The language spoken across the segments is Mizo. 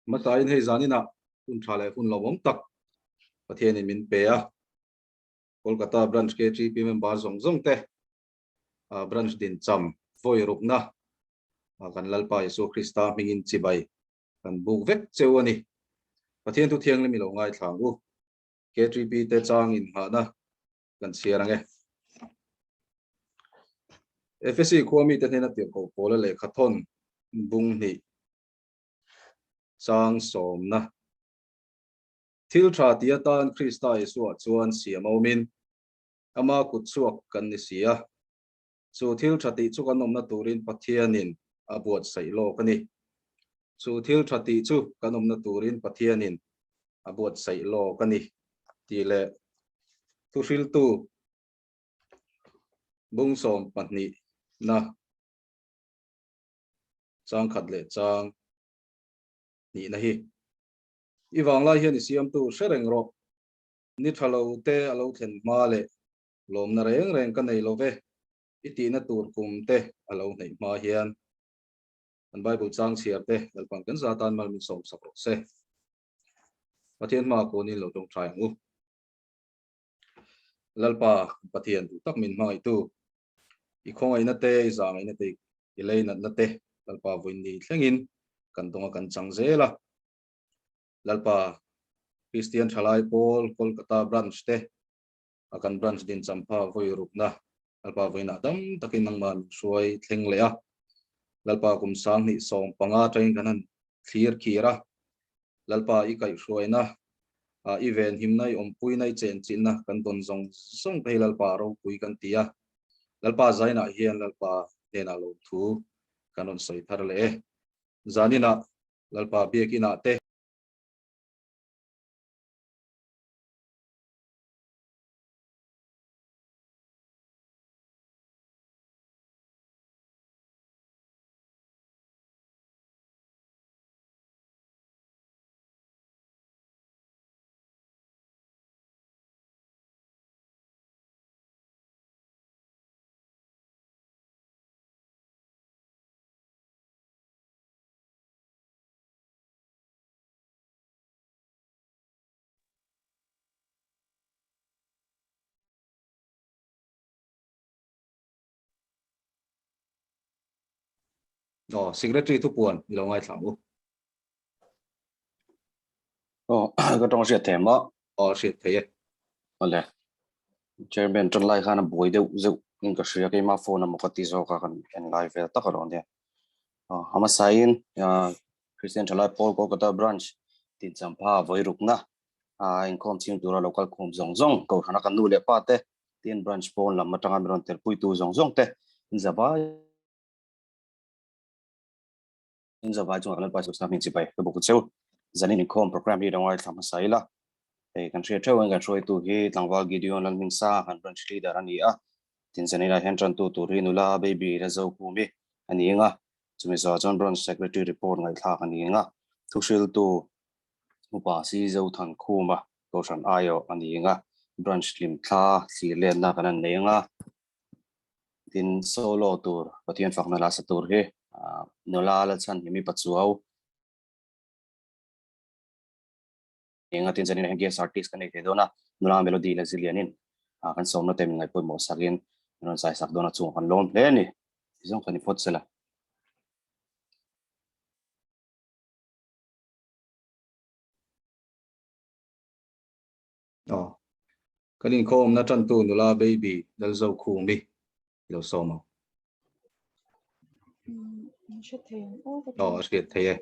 Hmasain hei zaninah hun tha leh hun lawmawm tak Pathianin min pe a, Kolkata Branch KTP member zawng zawng te Branch din cham vawi rukna kan Lalpa Isua Krista hmingin chibai kan buk vek cheu a ni. Pathian thu thianghlim i lo ngaithla ang u. KTP te chang inghahna kan chhiar ang e. Efesi khua mite hnena tirhkoh Paula lehkha thawn bung hnih chang sawmna thil tha ti atan Krista Isua chuan siam a awmin ama kut chhuak kan ni si a. Chu thil tha tih chu kan awmna turin Pathianin a buatsaih lawk a ni. Chu thil tha tih chu kan awmna turin Pathianin a buatsaih lawk a ni tih leh thuhriltu bung 12 na chang khat leh chang hnihna hi i vanglai hian i siamtu hre reng rawh. Ni tha lo te a lo thlen hma leh lawmna reng reng ka nei lo ve i tihna tur kum te a lo hneih hma hian kan Bible chang chhiar te Lalpan kan za tan mal min sawm sak rawh se. Pathian hma kunin lo tawngtai ang u. Lalpa Pathian duh tak min hmangaihtu i khawngaihna te i zahngaihna te i leinatna te Lalpa vawiin thlengin kan dawnga kan chang zel a. Lalpa Kristian Thalai Pawl Kolkata Branch te a kan branch din champha vawi rukna Lalpa vawiinah dam takin nangmah min hruai thleng leh a. Lalpa kum 2015 atangin kan han thlir khir a. Lalpa i kaihhruaina, i venhimna, i awmpuina, i chenchilhna kan dawn zawng zawng te hi Lalpa ropui kan ti a. Lalpa zainah hian Lalpa hnenah lawmthu kan rawn sawi thar leh e. Zaninah Lalpa biakinah te. Aw, secretary thu puan i lo ngaithla ang u. Aw, ka tawng hriat thei maw? Aw, hriat thei e. Awle. Chairman tan lai khan a buai deuh zeuh in ka hria keima phone a maw ka ti zawk a kan en lai vel tak a lo nia. Aw, hamasain Christian Thalai Pawl Kolkata Branch tin champha vawi rukna inkhawm chhing tura local khum zawng zawng kohhrana kan nu leh pa te tin branch pawn lam atanga mi rawn telpuitu zawng zawng te in zavai in zavai chungah kan Lalpa Jesusa hming chibai ka buk cheu. Zanin inkhawm program hi rongai thla hmasa ila. Hei kan hria theuh in kan hruaitu hi tlangval Gideon Lalhmingsa kan branch leader a ni a. Tin zanin ah hian tantu tur hi nula baby la zo khumi a ni anga. Chumi zawh chuan branch secretary report ngaihthlak a ni anga. Thuhriltu upa si Zothan Khuma kohhran aiawh a ni anga. Branch hlim thla thlir lenna kan han nei anga. Tin solo tur Pathian fakna la sa tur hi nula la chhan hi mi pachuau enga tin zanin hian guest artist kan nei thei dawn a nula melody la zilianin kan sawmna te min ngaih pawimawh sakin min rawn zai sak dawn a chungah kan lawm hle a ni tizawng kan ni phawt sela. Aw. Kan inkhawmna tantu nula baby Lalzo Khumi i lo sawm ang. Min hre thei ang aw ka Aw, a hriat thei e.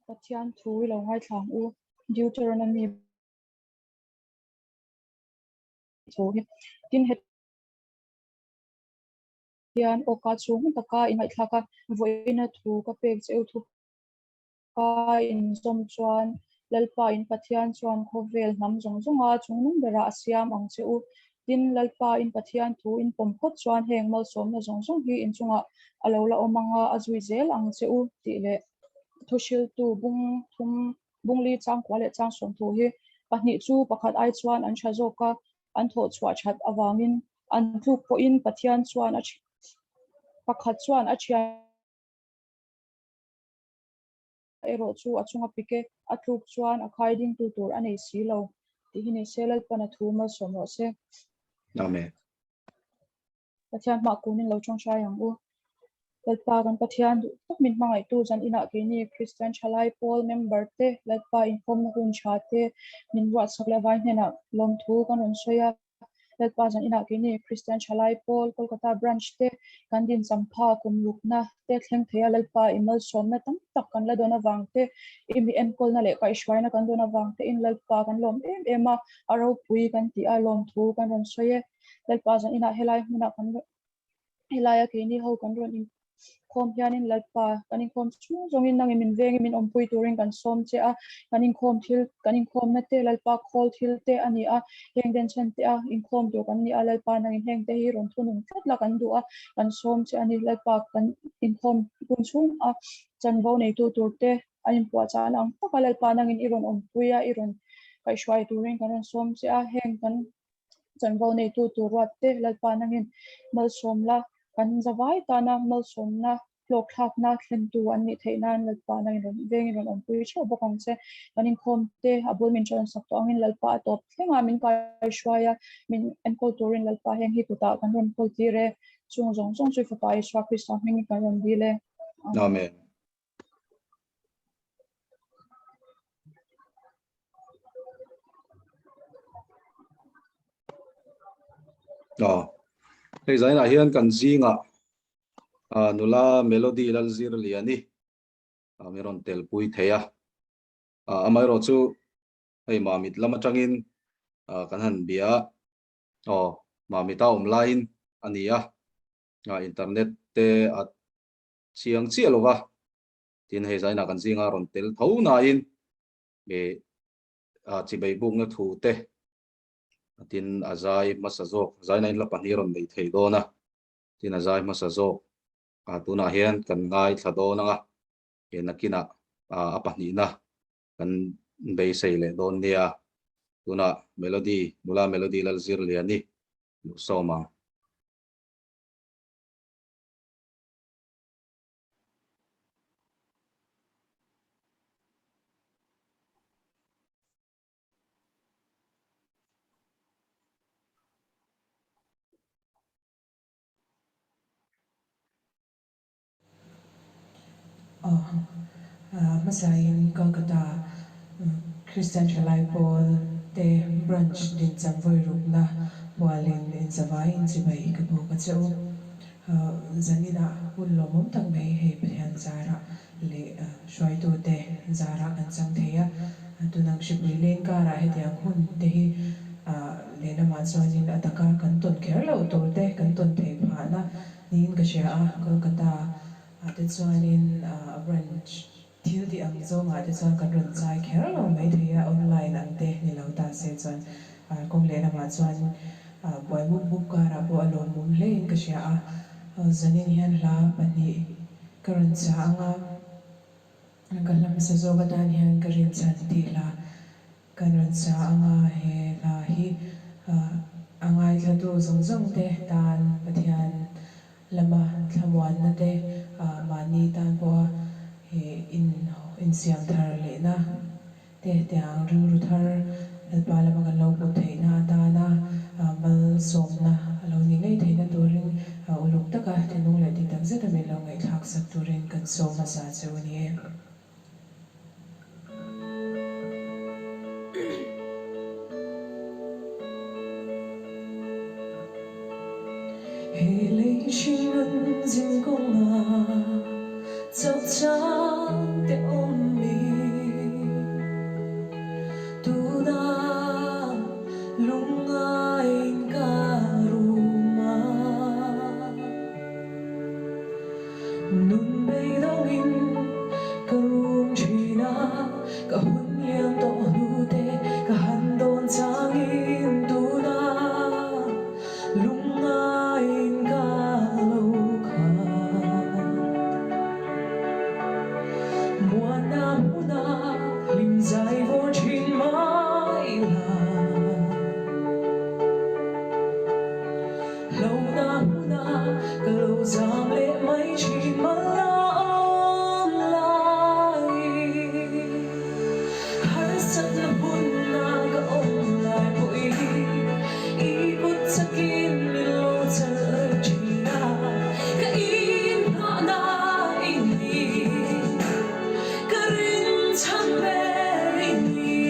Pathian thu i lo ngaithla ang u. Deuteronomy thu hi. Tin he hian awka chhung taka i ngaihthlak a, vawiina thu ka pek che u thu Pa inzawm chuan Lalpa in Pathian chuan khawvel hnam zawng zawnga chungnung berah a siam ang che u. Tin, Lalpa in Pathian thu in pawm phawt chuan heng malsawmna zawng zawng hi inchungah a lo la awm anga a zui zel ang che u tih leh thuhriltu bung thum bungli changkua leh changsawm thu hi pahnih chu pakhat ai chuan an tha zawk a, an thawh chhuah that avangin an tluk pawhin Pathian chuan a pakhat chuan a thian. erawh chu a chunga pik e, a tluk chuan a khai dingtu tur a nei si lo tih hi ni se Lalpan a thu malsawm rawh se. Amen. Pathian hmah kunin lo tawngtai ang u. Lalpa kan Pathian duh tak min hmangaihtu zan inah keini Kristian thalai pawl member te Lalpa inkhawmna hun tha te min ruahchak leh vai hnenah lawmthu kan rawn sawi a. Lalpa zan inah keini Kristian thalai pawl Kolkata branch te kan din champha kum rukna te thleng thei a Lalpa i malsawmna tam tak kan la dawn avang te i mi enkawlna leh kaihhruaina kan dawn avang te in Lalpa kan lawm em em a, a ropui kan tih a lawmthu kan rawn sawi e. Lalpa zan inah helai hmunah kan helaia keini ho kan rawn inkhawm hianin Lalpa kan inkhawm chhung zawngin nangin min vengin min awmpui turin kan sawm che a, kan inkhawm thil kan inkhawmna te Lalpa khawl thil te a ni a, heng denchhen te a inkhawm tur kan ni a, Lalpa nangin heng te hi rawn thunun tlat la kan duh a, kan sawm che a ni, Lalpa kan inkhawm hun chhung a chanvo neitu tur te an inpuahchah ang taka Lalpa nangin i rawn awmpui a, i rawn kaihhruai turin kan rawn sawm che a, heng kan Chanvo neitu tur ruat te Lalpa nangin malsawm la, kan zavai tana malsawmna hlawkthlakna thlentu an nih theih nan Lalpa nangin rawn vengin rawn awmpui theuh bawk ang che. Kan inkhawm te a bul min ṭawnsak tawh angin Lalpa a tawp thleng a, min kaihruai a, min enkawl turin Lalpa heng hi kutah kan rawn kawl tir e. Chung zawng zawng chu i Fapa Isua Krista hmingin kan rawn dil e. Amen. Aw. Hei zainah hian kan zingah nula Melody Lalzirliani min rawn telpui thei a. Amaherawh chu hei Mamit lam atangin kan han bia a. Aw, Mamita awm laiin a ni a, internet te a chiang chiah lo va, tin hei zainah kan zinga rawn tel tho nain ih chibei bukna thu te tin a zai hmasa zawk zaina in hla pahnih rawn nei thei dawn a, tin a zai hmasa zawk a tunah hian kan ngaithla dawn anga ih nakinah a pahnihna kan beisei leh dawn nia tunah Melody nula Melody Lalzirliani luhsawm ang. Hmasain Kolkata Kristian Thalai Pawl te Branch dincham vawirukna hualin inzavaiin chibai ka buk a che u. Zaninah hun lawmawm tak mai hei Pathian zarah leh hruaitute zarah kan chang thei a. Tunang hripui leng karah hetiang hun te hi lehlamah chuanin a taka kan tawn kher loh tur te kan tawn thei phahna niin ka hria a. Kolkata ah te chuanin a branch thil tih ang zawngah te chuan kan rawn chai kher lo mai thei a, online ang te ni lo ta se chuan kawng lehlamah chuan buai mup mup karah pawh a lawmawm hlein ka hria a, zanin hian hla pahnih ka rawn chah ang a, ka hla hmasa zawk atan hian ka rinchhan tih hla kan rawn chah ang a, he hla hi a ngaithlatu zawng zawng te tan Pathian lama thlamuanna te mahni tan pawha insiam thar lehna te tiang rilru thar Lalpa lama kan lo put theihna atana malsawmna a lo ni ngei theihna turin uluk taka thinlung leh tih tak zeta min lo ngaihthlak sak turin kan sawm hmasa che u ni e. He lei hring an zin kawngah chauh chang te awm mi Tunah lungngaiin ka rum a. Nun beidawngin ka rum thin a, ka hun liam tawh hnute ka han dawn changin tuna lungngaiin ka lo khat. ni Ka rinchhan ber i ni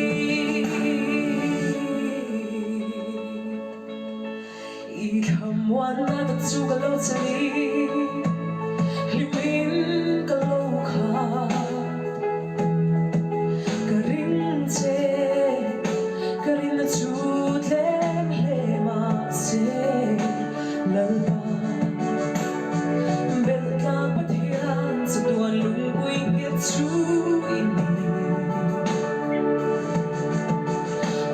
I thlamuanna tak chu ka lo chani Hlimin ka lo khat Ka ring che Ka rinna chu tlem hle mahse Lalpa Belhtlak Pathian chatuan lungpui nghet chu i ni.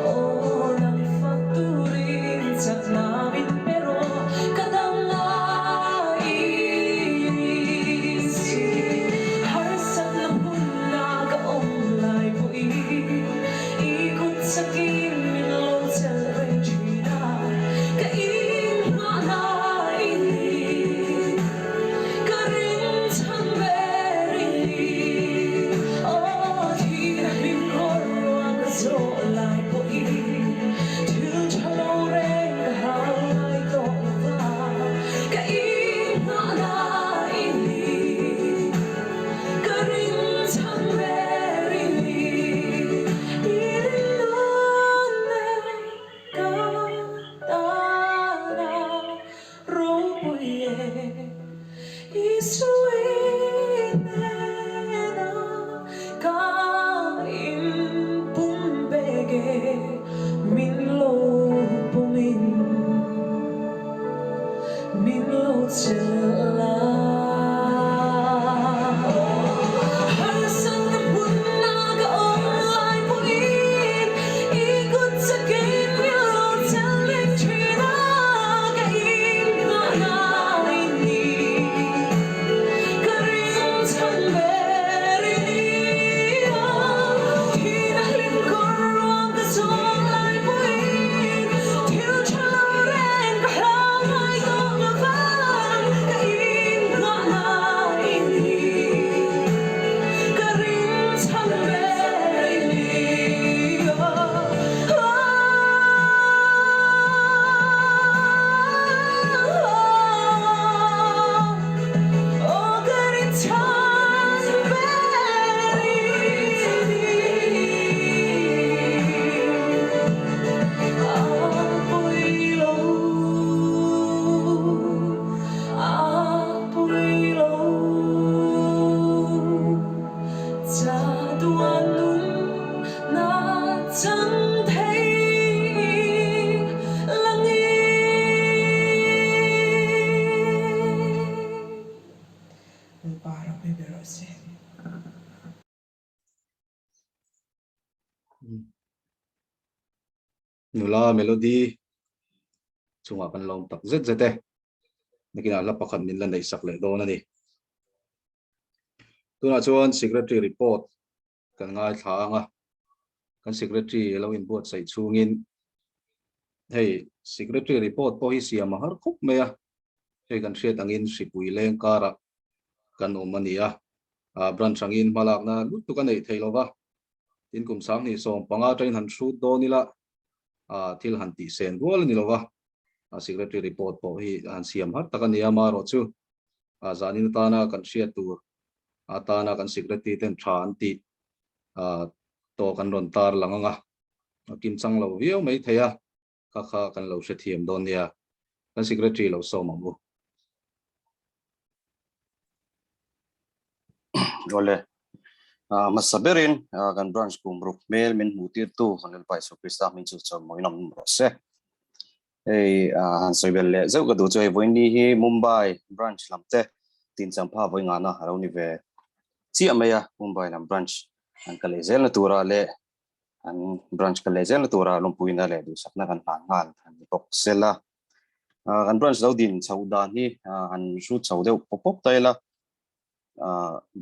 Aw nang fak turin chakna min pe rawh ka dam lai si. Harsatna hmunna ka awm lai pawhin i kut chakin min lo chelh reng thin a, ka inhmahna i ni. Ka rinchhan ber i ni. Aw thina hlim khawr ruang ka zawh lai pawhin thil tha lo reng ka hau ngai tawh lo va, ka inhmahna i ni. Ka rinchhan ber i ni. I rinnawn e ka tana ropui e. Isui hnena ka inpumpek e, min lo pumin min lo chelh la. Harsatna hmunna ka awm lai pawhin i kut chakin min lo chelh reng thin a, ka inhmahna i ni. Ka ringchhan ber i ni a, thina hlim kawr ruang ka zawng lai pawhin thil tha lo reng ka hlau ngai tawh lo vang, ka inhmahna i ni. Ka ringchhan ber i ni a. Aw ka rinchhan ber i ni. A pui lo, a pui lo, Chatuan nun na chang thei lang i. Lalpa ram hi ber rawh se. Nula Melody chungah kan lawm tak zet zet e. Nakinah hla pakhat min la neih sak leh dawn a ni. Tunah chuan Secretary report kan ngaithla ang a, kan Secretary a lo inbuatsaih chhungin hei Secretary report pawh hi siam a har khawp mai a, hei kan hriat angin hripui leng karah kan awm a ni a, branch angin hmalakna lutuk a neih theih lova, tin kum 2015 atangin han hrut dawn ila thil han tih sen rual a ni lova, Secretary report pawh hi han siam har tak a ni a, amaherawh chu zanin atana kan hriat tur atana kan Secretary ten tha an tih tawh kan rawn tar lang ang a, a kimchang lo viau mai thei a, kha kha kan lo hrethiam dawn nia, kan Secretary lo sawm ang u. Awle, hmasa berin kan branch kum ruk hmel min hmuh tirtu kan Lalpa Isua Krista hming chu chawimawiin awm rawh se. Hei han sawi bel leh zeuh ka duh chu hei vawiin hi Mumbai branch lam te tin changpha vawi ngana a lo ni ve chiah mai a, Mumbai lam branch an kal leh zelna tura leh an branch kal leh zelna tura lawmpuina leh duhsakna kan hlan nghal an ni bawk sela. Kan branch lo din chhoh dan hi han hrut chho deuh pawp pawp ta ila,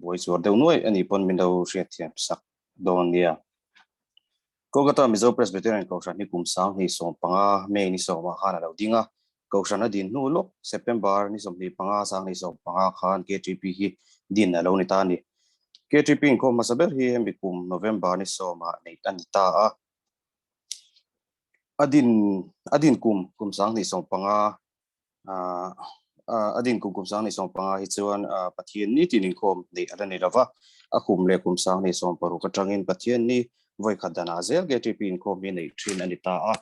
buai chuar deuh nuai a nih pawn min lo hriatthiam sak dawn nia. Kolkata Mizo Presbyterian Kohhran hi kum 2015 May ni sawmah khan a lo ding a, Kohhran a din hnu lawk September ni 25 2015 khan KTP hi din a lo ni ta a ni. KTP inkhawm hmasa ber hi hemi kum November ni sawmah neih a ni ta a. A din a din kum kum 2015 a din kum kum 2015 hi chuan Pathian ni tin inkhawm neih a la ni lova, a kum leh kum 2060 atangin Pathian ni vawikhat danah zel KTP inkhawm hi neih thin a ni ta a.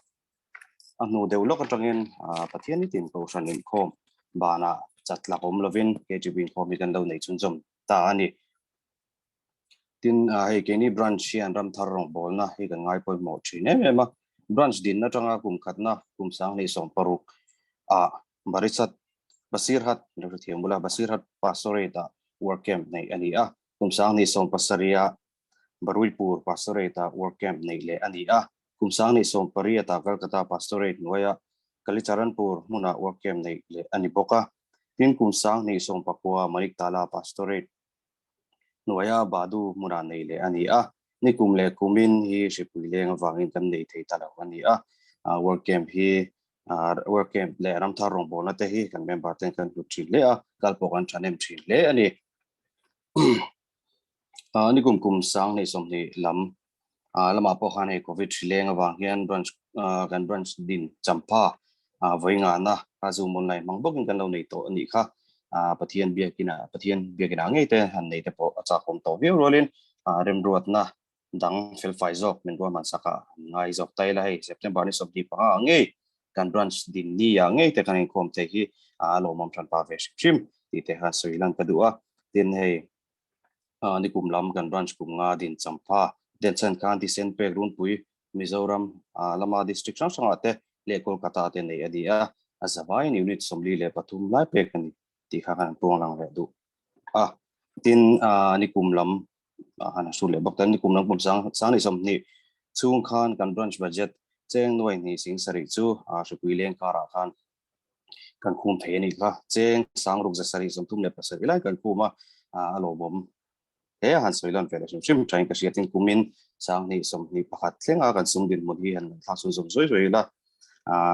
A hnu deuh lawk atangin Pathian ni tin kohhran inkhawm banah chatlak awm lovin KTP inkhawm hi kan lo nei chhunzawm ta a ni. Tin, hei keini branch hian ramthar rawngbawlna hi kan ngai pawimawh thin em em a. Branch din atanga kum khatna kum 2016 ah Barisat Basirhat lo hrethiam bula Basirhat Pastorate ah work camp neih a ni a. Kum 2017 ah Baruipur Pastorate ah work camp neih leh a ni a. Kum 2018 ah Calcutta Pastorate hnuaia Kalicharanpur hmunah work camp neih leh a ni bawk a. Tin, kum 2019 Maniktala Pastorate hnuaia Badu hmunah nei leh a ni a, nikum leh kumin hi hripui leng avangin kan nei thei ta lo a ni a, work camp hi work camp leh ramthar rawngbawlna te hi kan member ten kan hlut thin hle a, kal pawh kan thahnem thin hle a ni. Nikum kum 2020 lam lamah pawh khan hei Covid hri leng avang hian branch kan branch din champha vawi ngana kha Zoom online hmang bawkin kan lo nei tawh a nih kha. Pathian biakina Pathian biakina ngei te han nei te pawh a chakawm tawh viau rualin remruatna dang felfai zawk min ruahman sak a an ngai zawk ta ila hei September ni 25 ah ngei kan branch din ni ah ngei te kan inkhawm thei hi a lawmawm hran pa ve hrim hrim tih te kha sawi lan ka duh a. Tin hei nikum lam kan branch kum nga din champha denchhan khan thisen pek runpui Mizoram lama district hrang hrangah te leh Kolkata te nei a ni a, a zavaiin unit 43 lai pek a ni tih kha kan puang lang leh duh a. Tin, nikum lam han a hrut leh bawk ta, nikum lam kum 2020 chhung khan kan branch budget cheng nuai hnih sing sarih chu hripui leng karah khan kan khum thei a nih kha. Cheng 6737 lai kan khum a, a lawmawm hle a, han sawi lan ve leh hrim hrim thain ka hriatin kumin 2021 thlenga kan sum dinhmun hi han thlak chhun zawm zuai zuai ila,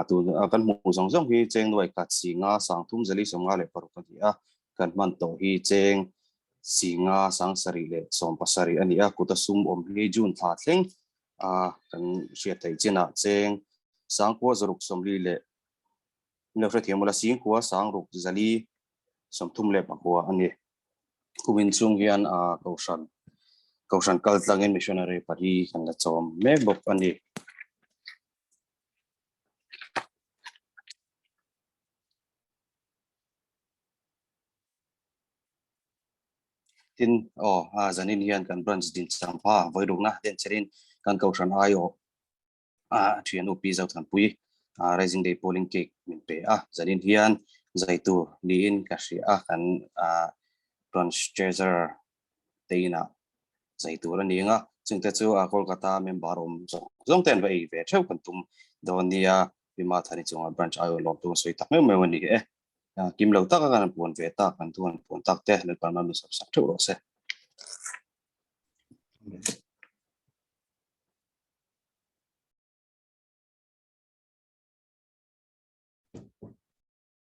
tun kan hmuh zawng zawng hi cheng nuai khat singa 3456 a ni a, kan hman tawh hi cheng singa 770 a ni a, kuta sum awm hi June thla thleng a kan hriat theih chinah cheng 9640 leh Min lo hrethiam ula, Singkua 6439 a ni. Kumin chung hian Kohhran Kohhran kal tlangin missionary pali kan la chawm mek bawk a ni. Tin, aw, zanin hian kan branch din changpha vawirukna denchherin kan Kohhran aiawh a thian Pi Zothanpui Rising Day Polling Cake min pe a, zanin hian zai tur niin ka hria a, kan branch treasurer te inah zai tur a ni ang a, chungte chu Kolkata member awm zawng zawng te an va ei ve theuh kan tum dawn nia, Pi Mathani chunga branch aiawh lawm tur sawi tak meuh meuh a ni e, kim lo taka kan puan ve tak, kan thu an puan tak te Lalpan min sawp sak theuh rawh se.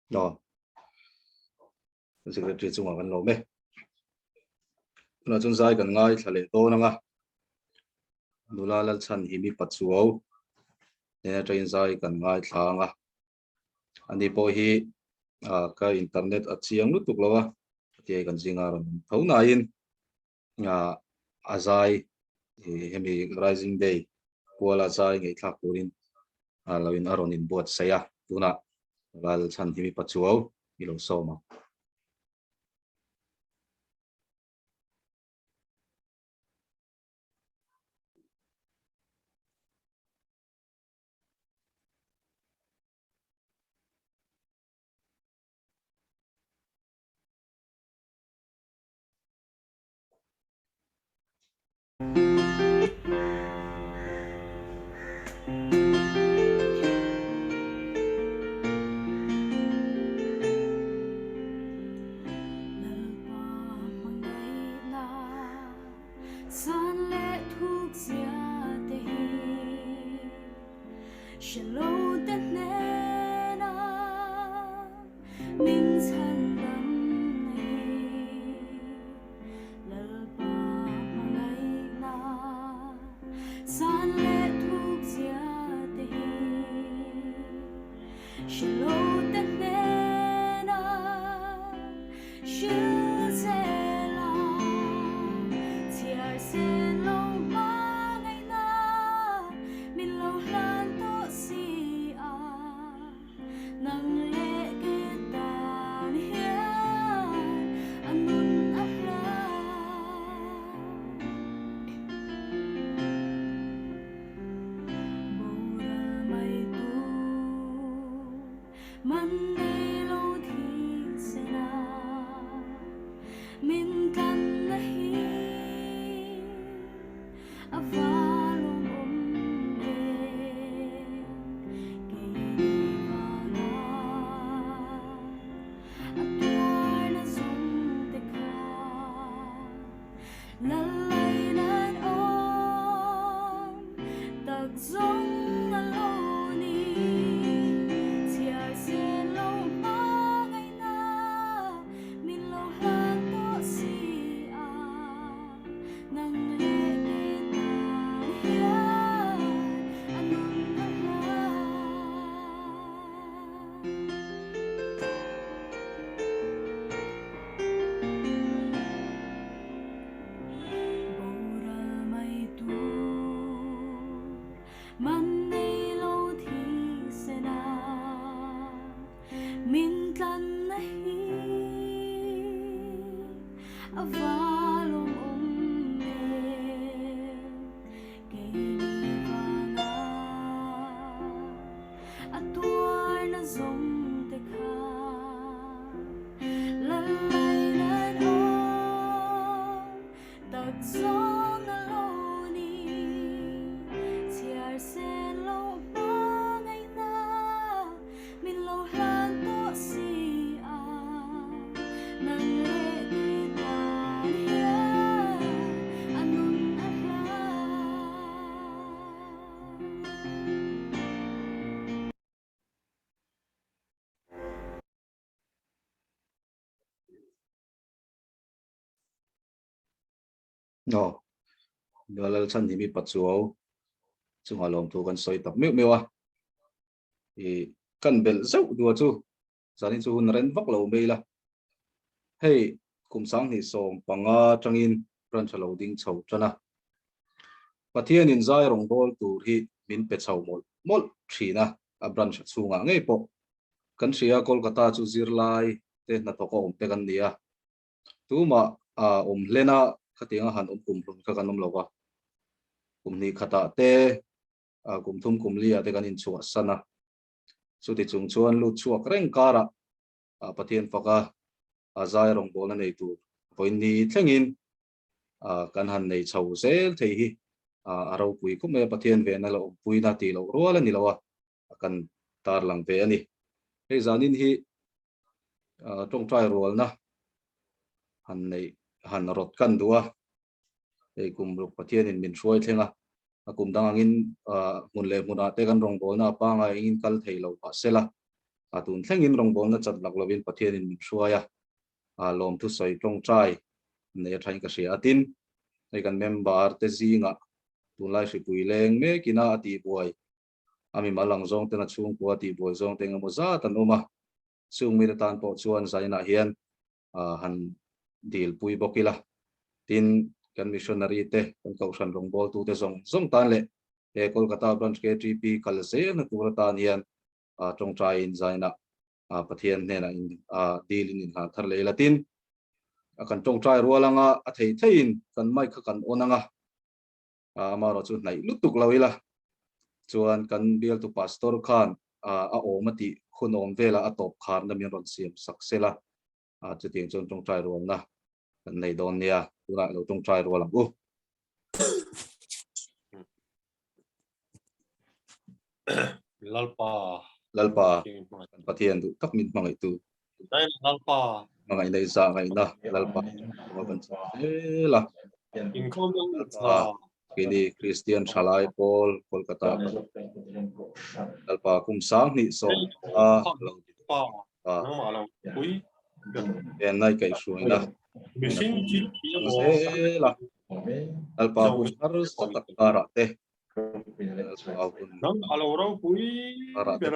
No. Secretary chungah kan lawm e. Tunah chuan zai kan ngai thla leh dawn anga. Nula Lalchhan hi mi Pachuau nena train zai kan ngai thla anga. Ani pawh hi ka internet a chiang lutuk lo a. Tia kan zinga rawn tho nain a zai hemi Rising Day kuala zai ngaihthlak turin lo in a rawn inbuatsaih a, tunah Lalchhanhimi Pachuau i lo sawm ang. A val awm awm em keini vanga a tuarna zawng te kha Lalaiin an awm tak zawng a lo ni chhiar sen lo hmangaihna min lo hlan tawh si a. Nang leh kei tan hian a nun a hla. Boral mai tur man nei lo thi sena min tlanna hi a val awm awm em keini vanga a tuarna zawng te kha Lalaiin an awm tak zawng a lo ni chhiar sen lo hmangaihna Min lo hlan tawh si a, nang leh kei tan hian a nun a hla. Aw, Lalchhanhimi Pachuau chungah lawmthu kan sawi tak meuh meuh a. I kan belh zeuh dua chu zanin chu hun ren vak lo mai ila. Hei kum 2015 atangin branch a lo ding chho tan a. Pathianin zai rawngbâwl tur hi min pe chho mawlh mawlh thin a, a branch chhungah ngei pawh. Kan hria Kolkata chu zirlai te hnathawk a awm te kan ni a. Tumah awm hlen a khatianga han awm kumhlun kha kan awm lo va. Kum hnih khatah te kum thum kum li ah te kan inchhuah san a, chuti chung chuan lut chhuak reng karah Pathian faka zai rawngbawlna nei tur vawiin ni thlengin kan han nei chho zel thei hi a ropui khawp mai a, Pathian vehna la awmpuina tih loh rual a ni lo a, kan tarlang ve a ni. Hei zanin hi tawngtai rualna han neih han rawt kan duh a, hei kum ruk Pathianin min hruai thleng a, a kum dang angin hmun leh hmunah te kan rawngbawlna a pangai engin kal thei lo mah sela, a tun thlengin rawngbawlna chat lak lovin Pathianin min hruai a, lawmthu sawi tawngtai nei a thain ka hria a. Tin, hei kan member te zingah tunlai hripui leng mekin a a tihbuai a mimal ang zawng ten a chhungkua a tihbuai zawng te engemaw zat an awm a, chung mite tan pawh chuan zainah hian han dil pui bawk ila. Tin, kan missionary te, kan kohhran rawngbawltute zawng zawng tan leh he Kolkata Branch KTP kal zelna tur atan hian tawngtaiin zainah Pathian hnenah in dilin inhlan thar leh ila. Tin, kan tawngtai rual anga a thei theiin kan mic kha kan on anga, amaherawh chu hnaih lutuk lo ila chuan kan bialtu pastor khan a awm a tih hun awm velah a tawp kharna min rawn siam sak sela, chutiang chuan tawngtai rualna kan nei dawn nia, tunah lo tawngtai rual ang u. Lalpa Lalpa kan Pathian duh tak min hmangaihtu Lalpa hmangaihna i zah ngaihna Lalpa kan chhung zel a Lalpa keini Kristian thalai pawl Kolkata Lalpa kum 20 a lo Venna i kaihhruaina zel a Lalpa hun harsa tak karah te karah te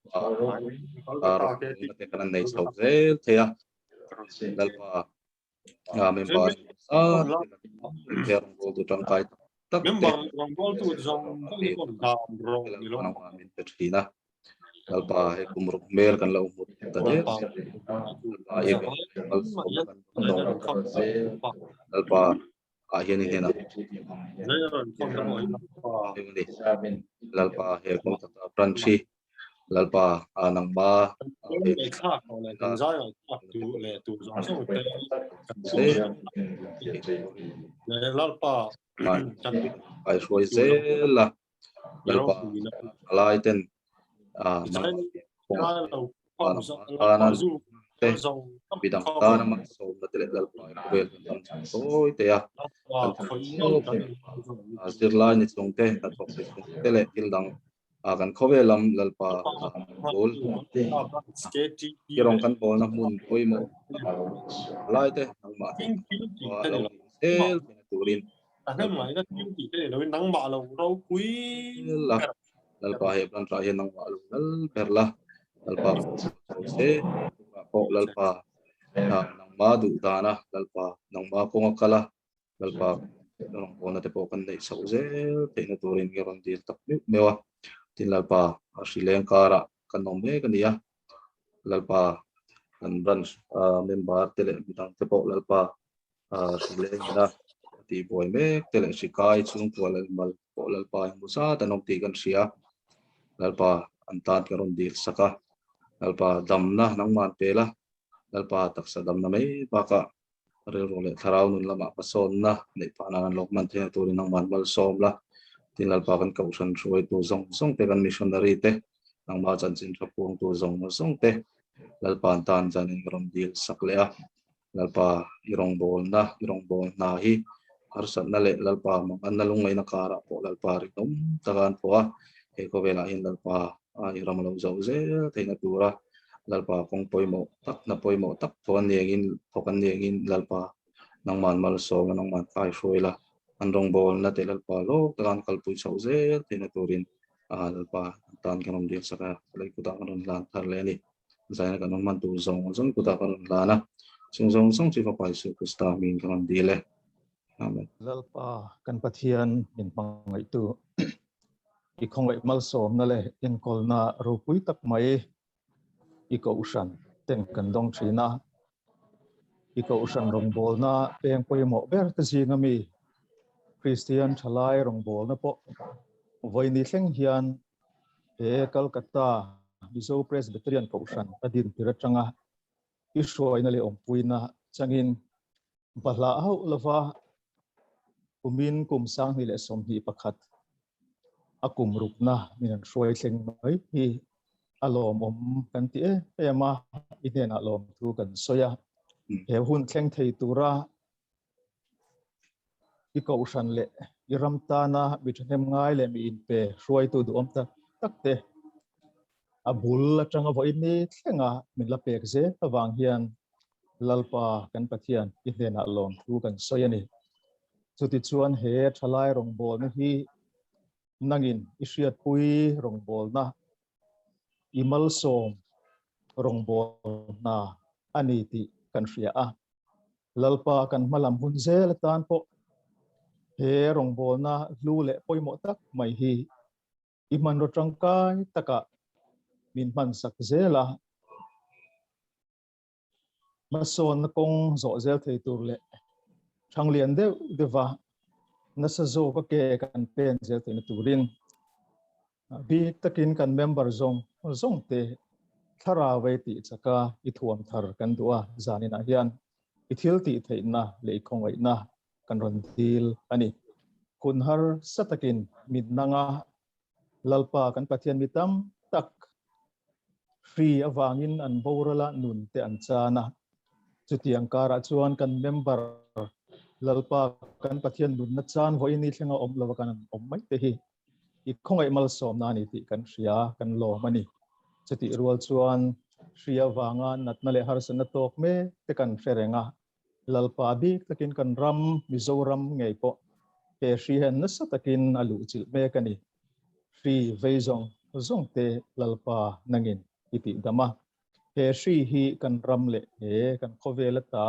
pawh te kan an nei chho zel thei a Lalpa member rawngbawltu tangkai tak te min pe thin a Lalpa hei kum ruk hmel kan lo hmu ta der Lalpa i Lalpa ah hian i hnenah Lalpa he Kolkata branch hi. Lalpa nangma kai hruai zel a Lalpa thalai ten te midang tana malsawmna te leh Lalpa i khawvel kan dam chhan tawi te a kan zirlai ni chung te hnathawk ni chung te leh thil dang a kan khawvel lam Lalpa bul i rawng kan bawlna hmun pawimawh lai te nangmah lo zel turin la Lalpa he branch ah hian nangmah lo lal ber la Lalpa se pawh Lalpa nangmah duh dana Lalpa nangmah kawnga kala Lalpa rawngbawlna te pawh kan neih chhoh zel theihna turin ka rawn dil tak meuh meuh a. Tin Lalpa a hri leng karah kan awm mek a ni a. Lalpa kan branch member te leh midang te pawh Lalpa hri leng ina a tihbuai mek te leh hri kai chhungkua leh mal pawh Lalpa engmaw zat an awm tih kan hria. Lalpa an tan ka rawn dil sak a. Lalpa damna nangman pe la. Lalpa taksa damna mai bakah rilru leh thlarau nun lamah hmasawnna neih phah nan an lo hman theihna turin nangmah an malsawm la. Tin Lalpa kan kohhran hruaitu zawng zawng te, kan missionary te, nangmah chanchin tha puangtu zawng zawng te Lalpa an tan zanin ka rawn dil sak leh a. Lalpa i rawngbawlna, i rawngbâwl hna hi harsatna leh Lalpa manganna lungngaihna karah pawh Lalpa rinawm taka an pawh a. He khawvelah hian Lalpa i ram a lo zoh zel theihna tura Lalpa kawng pawimawh tak, hna pawimawh tak thawk an ni angin, thawk an ni angin Lalpa nangman malsawm a, nangman kai hruai la, an rawngbawlna te Lalpa lawk taka an kalpui chhoh zel theihna turin Lalpa an tan kan rawn dil sak a, lei kutah kan rawn hlan thar leh a ni. Zaina kan rawn hman tur zawng zawng kutah kan rawn hlan a, chung zawng zawng chu Fapa Isua Krista hmingin kan rawn dil e. Amen. Lalpa kan Pathian min hmangaihtu i khawngaih malsawmna leh enkawlna ropui tak mai i kohhran ten kan dawng thin a. I kohhran rawngbawlna peng pawimawh ber te zinga mi Kristian thalai rawngbawlna pawh vawiini thleng hian he Calcutta Mizo Presbyterian Kohhran a din tir atanga i hruaina leh awmpuina changin Bahlah hauh lova kumin kum 2021 a kum rukna min an hruai thleng mai hi a lawmawm kan ti em em a, i hnenah lawmthu kan sawi a. He hun thleng thei tura i kohhran leh i ram tana mi thahnem ngai leh mi inpe hruaitu duhawm tak tak te a bul atanga vawiin ni thlenga min la pek zel avang hian Lalpa kan Pathian i hnenah lawmthu kan sawi a ni. Chutichuan he thalai rawngbawlna hi nangin i hriatpui rawngbawlna, i malsawm rawngbawlna a ni tih kan hria a. Lalpa kan hmalam hun zel atan pawh he rawngbawlna hlu leh pawimawh tak mai hi i hmanraw tangkai takah min hmansak zel a. Hmasawnna kawng zawh zel thei tur leh thanglian deuh deuha nasa zawka ke kan pen zel theihna turin bik takin kan member zawng zawng te thlarau ei tih chaka i thuam thar kan duh a, zaninah hian i thil tih theihna leh i khawngaihna kan rawn dil a ni. Hun harsa takin mit nanga Lalpa kan Pathian mi tam tak hri avangin an boral a, nun te an chan a. Chutiang karah chuan kan member Lalpa kan Pathian nunna chan vawiin ni thlenga awm lova kan awm mai te hi i khawngaih malsawmna a ni tih kan hria, kan lawm a ni. Chutih rual chuan hri avanga natna leh harsatna tawk mek te kan hre reng a, Lalpa bik takin kan ram Mizoram ngei pawh he hri hian nasa takin a luhchilh mek a ni. Hri vei zawng zawng te Lalpa nangin i tih dam a. He hri hi kan ram leh he kan khawvel ata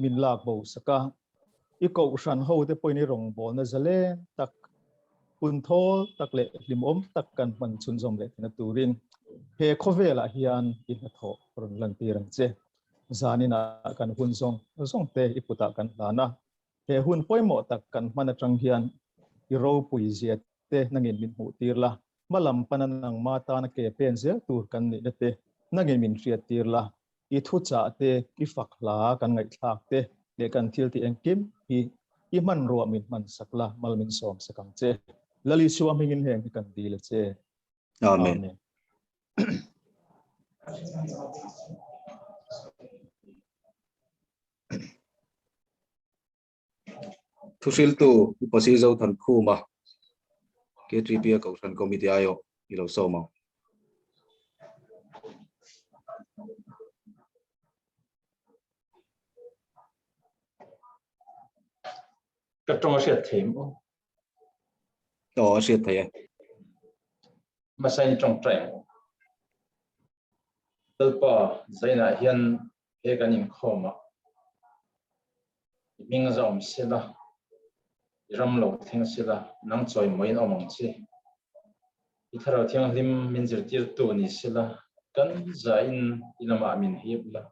min lak bo sak a. I kohhran ho te pawhin i rawngbawlna zalen tak, hun thawl tak leh hlimawm tak kan hman chhunzawm leh theihna turin he khawvelah hian i hnathawh rawn lantir ang che. Zaninah kan hun zawng zawng te i kutah kan hlan a, he hun pawimawh tak kan hman atang hian i ropui zia te nangin min hmuh tir la. Hma lam pana nangma tana ke pen zel tur kan nihna te nangin min hriat tir la, i thuchah te, i fak hla kan ngaihthlak te leh kan thil tih engkim hi i hmanruah min hman sak la, mal min sawm sak ang che. Lal Isua hmingin heng hi kan dil a che. Amen. Amen. Thuhriltu Upa Sizo Thankhuma KTP a Kohhran Committee aiawh i lo sawm ang. Ka tawng a hriat thei maw? Aw a hriat thei e. Hmasa in tawngtai ang. Lalpa zainah hian he kan inkhawm a, i hming za awm sela, i ram lo thleng sela, nang chawimawiin awm ang che. I Thlarau Thianghlim min zirtirtu ni sela, kan zain i lamah min hip la.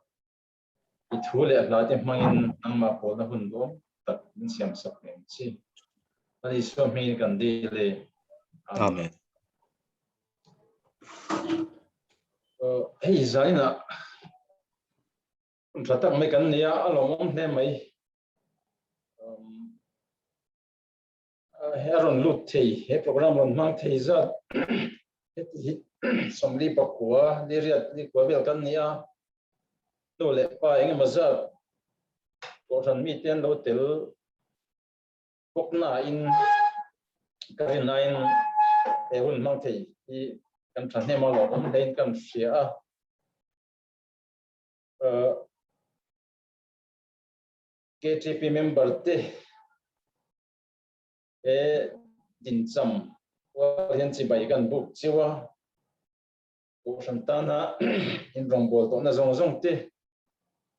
I thu leh hla te hmangin nangmah pawlna hun duam tak min siam sak reng che. Lal Isua hmingin kan dil e. Amen. Hei zainah tha tak mai kan nia a lawmawm hle mai. He a rawn lut thei, he program rawn hmang thei zat heti hi 49 li riat li kua vel kan ni a, nu leh pa eng emaw zat kohhran mite an lo tel bawk nain ka rinnain he hun hmang thei hi kan thahnem a lawmawm hlein kan hria a. KTP member te he dincham pual hian chibai kan buk chiu a, Kohhran tana in rawngbâwl tawhna zawng zawng te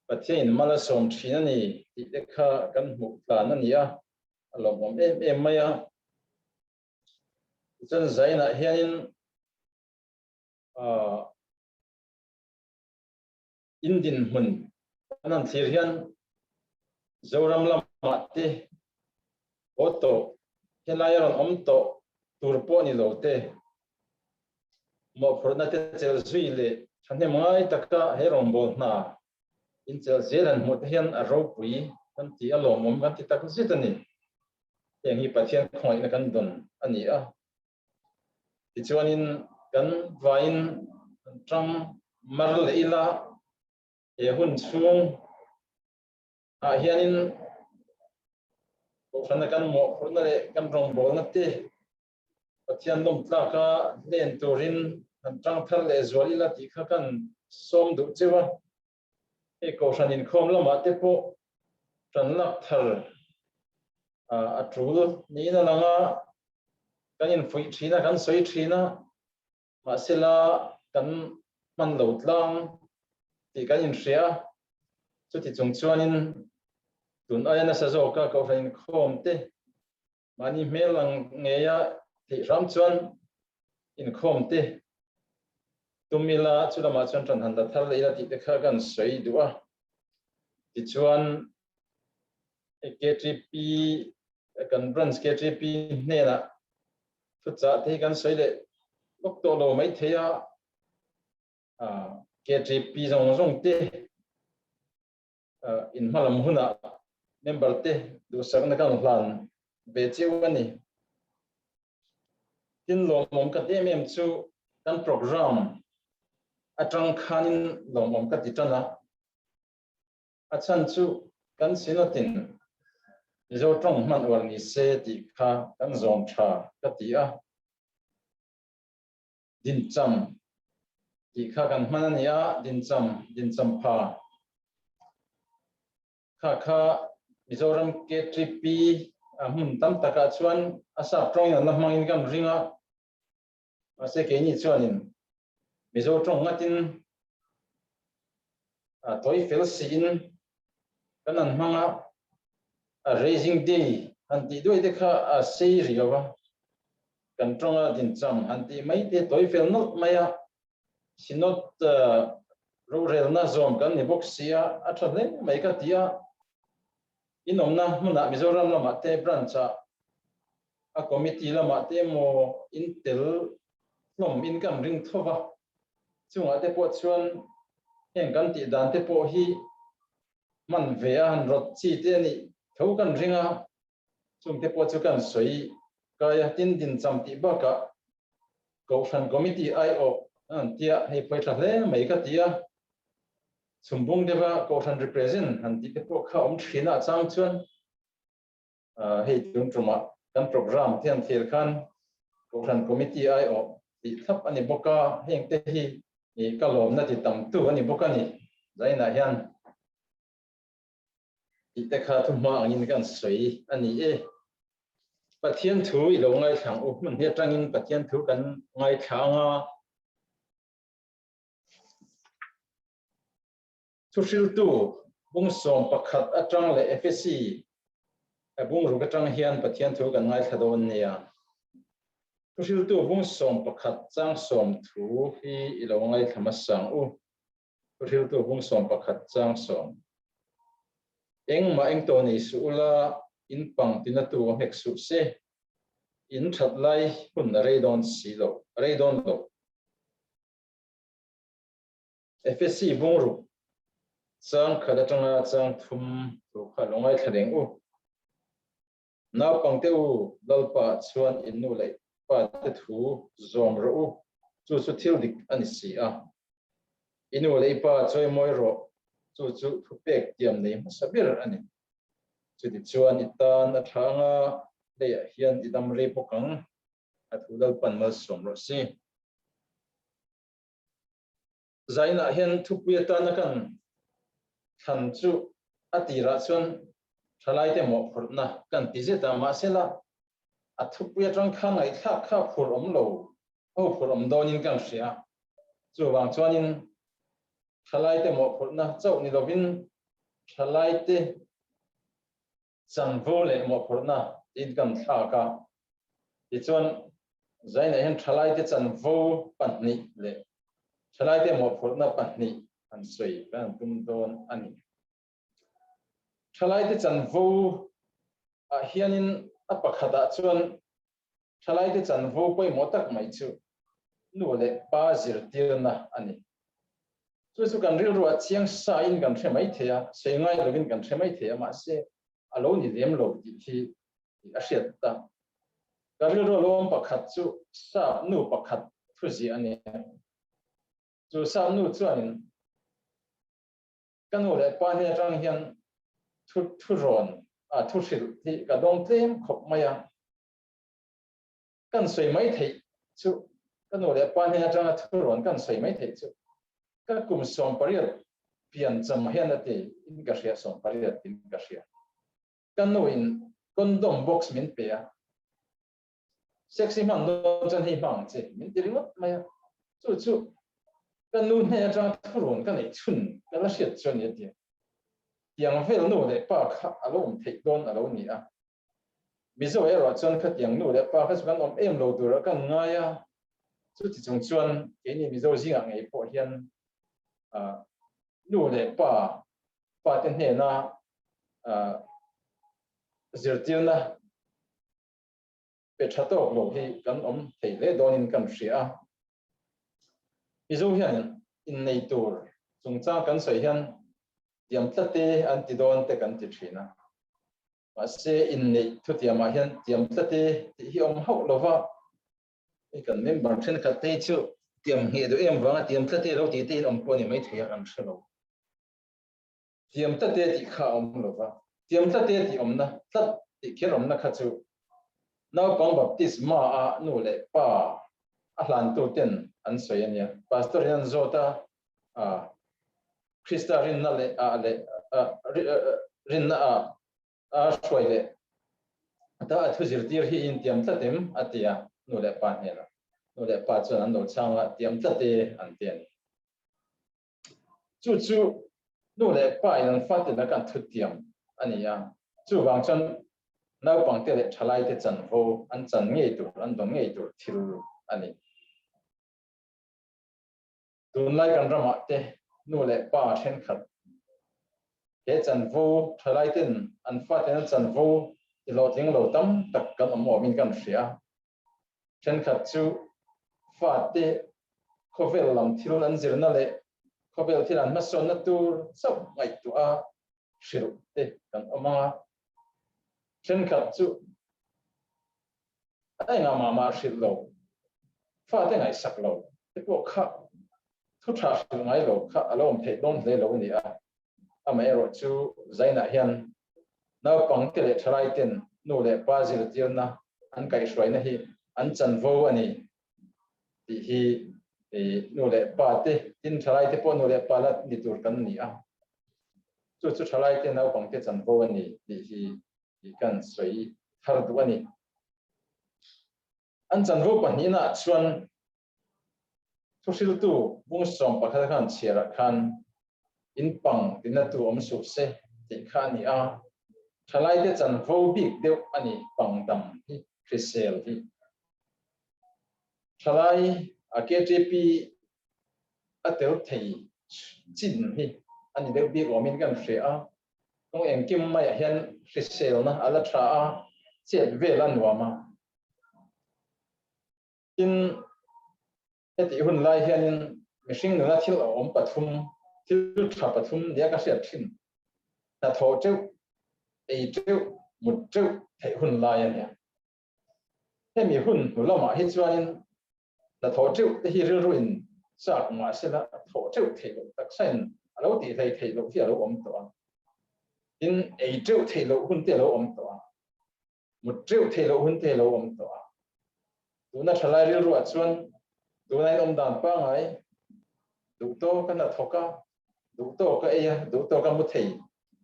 Pathianin mal a sawm thin a ni tih te kha kan hmuh tlan a ni a, a lawmawm em em mai a. Tichuan zainah hianin In dinhmun kan han thlir hian Zoram lamah te haw tawh, helai a rawn awm tawh tur pawh ni lo te, mawhphurhna te chelh zui leh thahnem ngai taka he rawngbâwl hna inchelh zel han hmuh te hian a ropui kan ti a lawmawm kan ti tak zet a ni. Heng hi Pathian khawngaihna kan dawn a ni a. Tichuanin kan vaiin kan tang mar leh ila, he hun chhung ah hianin Kohhrana kan mawhphurhna leh kan rawngbawlna te Pathian lawmtlaka hlen turin kan tang thar leh zual ila tih kha kan sawm duh cheu a. Hei Kohhran inkhawm lamah te pawh tan lak thar a tul niin a lang a, kan infuih thin a, kan sawi thin a, mahsela kan hman lo tlang tih kan inhria a, chuti chung chuanin tun aia nasa zawka Kohhran inkhawm te Mahni hmel ang ngeia theih hram chuan inkhawm te tum ila, chu lamah chuan ṭan han la thar leh ila tih te kha kan sawi duh a. Tichuan KTP kan branch KTP hnenah thuchah te hi kan sawi leh lawk tawh lo maithei a, KTP zawng zawng te in hmalam hunah member te duhsakna kan hlan ve chiu a ni. Tin lawmawm ka ti em em chu kan program atang khanin lawmawm ka ti tan a, a chhan chu kan Synod-in Mizo tawng hman uar ni se tih kha kan zawm tha ka ti a. Dincham tih kha kan hman a ni a, Dincham, Dincham pha kha kha Mizoram KTP a hmun tam takah chuan a sap tawngin an la hmangin kan ring a, mahse keini chuanin Mizo tawng ngatin a tawi fel siin kan han hmang a, a Raising Day han tih duai te kha a sei rih lo va. Kan tawnga dincham han tih mai te tawi fel nawlh mai a, Synod rorelna zawm kan ni bawk si a, a tha hle mai ka ti a. Inawmna hmunah Mizoram lamah te branch ah a committee lamah te emaw in tel. hlawm in kan ring tho va, chungah te pawh chuan heng kan tih dan te pawh hi hman ve a han rawt chi te a nih tho kan ring a, chung te pawh chu kan sawi kai a, tin din cham tih bakah Kohhran Committee aiawh a han tia hei phawi tha hle mai ka ti a, chhumbung deuha Kohhran represent han tih te pawh kha awm thin a chang chuan hei tun tumah kan program te han thlir khan Kohhran Committee aiawh tih thlap a ni bawk a, heng te hi ka lawmna ti tamtu a ni bawk a ni. Zainah hian tih te kha thuhma angin kan sawi a ni e. Pathian thu i lo ngaithlang u hmun hi atangin Pathian thu kan ngaithla anga thuhriltu bung 11 atang leh Efesi bung 6 atang hian Pathian thu kan ngaithla dawn nia. Thuhriltu bung 11 chang 10 thu hi i lo ngaithla hmasang u. Thuhriltu bung 11 chang 10. Engmah engto nei suh ula, in pang tinatu a hmek suh se, in that lai hun a rei dawn si lo, a rei dawn lo. Efesi bung 6 chang 1 atanga chang 3 thu kha lo ngaithla reng u. Naupangte u, Lalpa chuan in nu leh pa te thu zawm rawh u, chu chu thil dik a ni si a. I nu leh i pa chawimawi rawh, chu chu thupek tiam nei hmasa ber a ni. Chutichuan i tan a tha anga leiah hian i dam rei bawk ang, a thu Lalpan malsawm rawh si. Zainah hian thupui atana kan thlan chu a tirah chuan thalaite mawhphurhna kan ti zet a, mahsela a thupui atang kha ngaihthlak kha phur awm lo ho phur awm dawnin kan hria. Chuvang chuanin thalaite mawhphurhna chauh ni lovin thalaite chanvo leh mawhphurhna tiin kan thlak a. Tichuan, Zainah hian thalaite chanvo pahnih leh thalaite mawhphurhna pahnih an sawi kan han tum dawn a ni. Thalaite chanvo ah hianin a pakhatah chuan thalaite chanvo pawimawh tak mai chu nu leh pa zirtirna a ni. Chu chu kan rilruah chiang sain kan hre mai thei a, sawi ngai lovin kan hre mai thei a, mahse a lo ni lem lo tih hi a hriat ta. Ka rilru lawm pakhat chu sap nu pakhat thu ziah a ni a. Chu sap nu chuanin ka nu leh pa hnen atang hian thu thu rawn a thu hrilh hi ka dawng tlem khawp mai a. Kan sawi mai theih chu ka nu leh pa hnen atanga thu rawn kan sawi mai theih chu ka kum 18 pian cham hian a ti in ka hria, 18 in ka hria. Ka nu in condom box min pe a, sexy hman dawn chuan hei hmang ang che min ti ringawt mai a, chu chu ka nu hnen atanga thu rawn ka neih chhun ka la hriat chuan ni a ti a. Tiang vel nu leh pa kha a lo awm theih dawn a lo ni a. Mizo erawh chuan khatiang nu leh pa kha chu kan awm em lo tur a kan ngai a, chuti chung chuan keini Mizo zingah ngei pawh hian nu leh pa fate hnena zirtirna pe tha tawk lo hi kan awm thei hle dawnin kan hria a. Mizo hian innei tur chungchang kan sawi hian tiam tlate an ti dawn te kan ti thin a. Mahse inneih thutiamah hian tiam tlate tih hi awm hauh lova, hei kan member thenkhat te hi chu tiam ngheh duh em vanga tiam tlate lo tih te in awm pawh a ni maithei a, kan hre lo. Tiam tlate tih kha a awm lova, tiam tlate tih awmna tlat tih kher awmna kha chu naupang baptisma a nu leh pa a hlantu ten an sawi a nia. Pastor in an zawt a, Krista rinna leh a leh rinna a a hruai leh ta a thu zirtir hi in tiam tlat em a ti a, nu leh pa hnenah. Nu leh pa chuan an lo chhang a, tiam tlat e an ti a ni. Chu chu nu leh pa in an fate laka an thutiam a ni a, chuvang chuan naupangte leh thalaite chanvo an chan ngei tur, an dawn ngei tur thil a ni. Tunlai kan ramah te nu leh pa thenkhat he chanvo thalaiten an faten an chanvo ti hlawhtling lo tam tak kan awm awmin kan hria. Thenkhat chu Fate khawvel lam thil an zirna leh khawvel thil an hmasawnna tur chauh ngaihtuah a hrilh te kan awm ang a. Thenkhat chu a engah mah mah hrilh lo, fate ngaihsak lo te pawh kha thu tha hrilh ngai lo kha a lo awm theih dawn hle lo a ni a. Amaherawh chu Zainah hian naupangte leh thalaiten nu leh pa zirtirna an kaihhruaina hi an chanvo a ni tih hi nu leh pa te, tin thalaite pawh nu leh pa la ni tur kan ni a. Chu chu thalaite naupangte chanvo a ni tih hi kan sawi thar duh a ni. An chanvo pahnihnaah chuan Thuhriltu bung 11 khan chhiarah khan in pang tinatu awm suh se tih kha a ni a, thalaite chanvo bik deuh a ni pang dam hi hrisel hi. Thalai a KTP a tel thei chin hi a ni deuh bik awmin kan hria a, kawng engkim maiah hian hriselna a la tha a, chet vel a nuam a. Tin, hetih hun lai hianin mihring nuna thil a awm pathum, thil tha pathum nia ka hriat thin, hnathawh teuh, ei teuh, mut teuh theih hun lai a nia. Hemi hun hnu lamah hi chuanin hnathawh teuh te hi rilru in chak mahsela thawh teuh theih loh taksain a lo tih hlei theih loh hi a lo awm tawh a. Tin, ei teuh theih loh hun te a lo awm tawh a. Mut teuh theih loh hun te lo awm tawh a. Tuna thalai rilruah chuan tuna in awm dan pangai duh tawk a hnathawk a, duh tawk a ei a, duh tawk a mu thei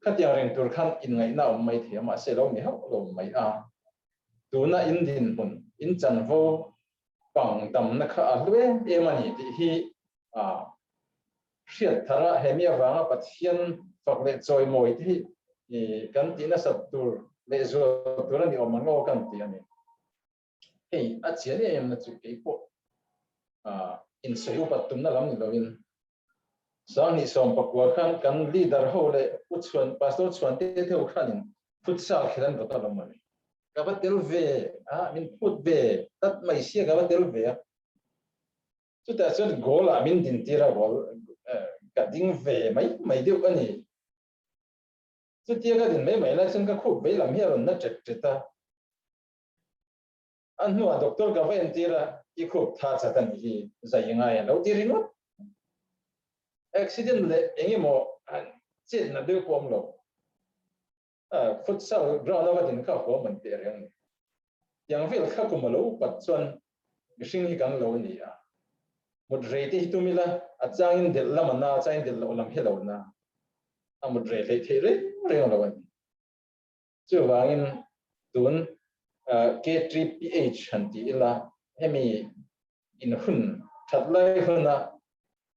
khatiang reng tur khan inngaihna a awm mai thei a, mahse lo ni hauh lo mai a. Tuna in dinhmun, in chanvo pang damna kha a hlu em em a ni tih hi a hriat thar a, hemi avanga Pathian fak leh chawimawi te hi kan tih nasat tur leh zual tur a ni awm ang aw kan ti a ni. Hei a chian em em na chu kei pawh insawi upat tumna lam ni lovin 2019 khan kan leader ho leh Pu Chhuan, Pastor Chhuan te te ho khanin futsal khelh an rawt a lo mawle. Ka va tel ve a, min phut ve tlat mai sia ka va tel ve a. Chutah chuan goal ah min din tir a, goal ka ding ve mai mai deuh a ni. Chutia ka din mai mai lai chuan ka khup vei lam hi a rawn na ṭet ṭet a. A hnuah doctor ka va entir a, i khup tha chat a nih hi, zai ngai a lo ti ringawt. Accident leh eng emaw chetna deuh pawh awm lo. Futsal ground a va din kha haw man teh reng a ni. Tiang vel kha kum a lo upat chuan mihring hi kan lo ni a. Mut rei te hi tum ila, a changin delh lam a na, a changin delh loh lam hi a lo na. A mut rei hleih theih reng reng lo a ni. Chuvangin tun K3PH han ti ila, hemi in hun that lai huna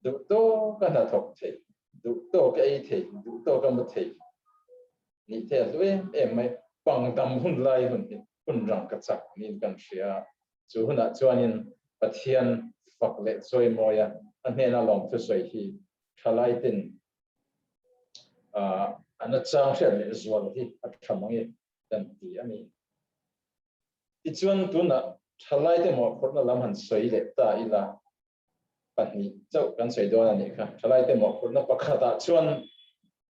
duh tawka hnathawk thei, duh tawka ei thei, duh tawka mu thei nih thei a hlu em em mai. Pangdam hun lai hun hi hun rang ka chak niin kan hria a, chu hunah chuanin Pathian fak leh chawimawi a, a hnena lawmthusawi hi thalaitin a nachang hriat leh zual hi a tha mang e kan ti a ni. Tichuan tunah thalaite mawhphurhna lam han sawi leh ta ila pahnih chauh kan sawi dawn a nih kha. Thalaite mawhphurhna pakhatah chuan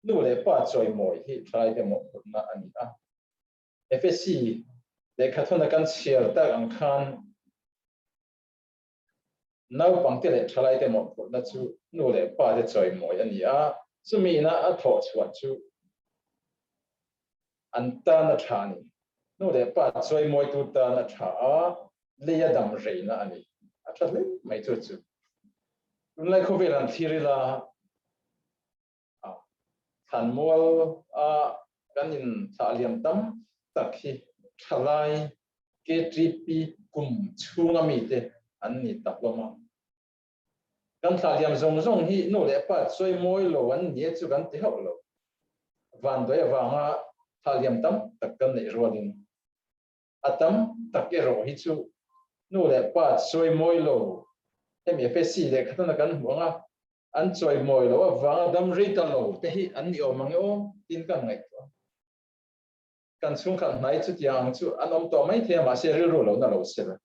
nu leh pa chawimawi hi thalaite mawhphurhna a ni a. Efesi lehkhathawna kan chhiar tak ang khan Naupangte leh thalaite mawhphurhna chu nu leh pate chawimawi a ni a, chumi ina a thawh chhuah chu an tan a tha a ni. Nu leh pa chawimawitu tan a tha a, lei a dam reina a ni. A tha hle mai chu chu. Tunlai khawvel an thlir ila, Thlanmual a kan in thlah liam tam tak hi thalai KTP kum chhunga mite an ni tak hlawm a. Kan thlah liam zawng zawng hi nu leh pa chawimawi lo an ni e chu kan ti hauh lo. Vanduai avanga thlah liam tam tak kan neih rualin a tam tak erawh hi chu nu leh pa chawimawi lo hemi FSC lehkhatana kan hmuh anga An chawimawi loh avanga dam rei ta lo te hi an ni awm ang e aw tiin ka ngaihtuah. Kan chhungkhat hnai chutiang ang chu an awm tawh mai thei a, mahse rilru lo na lo sela.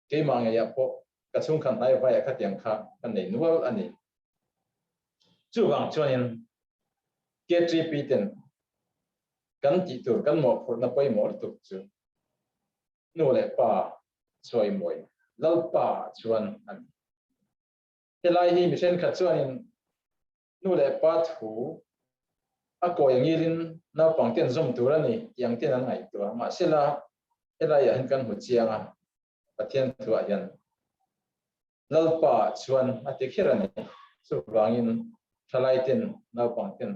Keimah ngeiah pawh Ka chhungkhat hnai vaiah khatiang kha ka nei nual a ni. Chuvang chuanin KTP ten kan tih tur kan mawhphurhna pawimawh lutuk chu nu leh pa chawimawi Lalpa chuan a ni. Helai hi mi thenkhat chuanin nu leh pa thu a kawi angilin naupang ten zawm tur a ni tih ang ten an ngaihtuah. Mahsela helaiah hian kan hmu chiang a, Pathian thuah hian Lalpa chuan a ti kher a ni. Chuvangin thalai ten naupang ten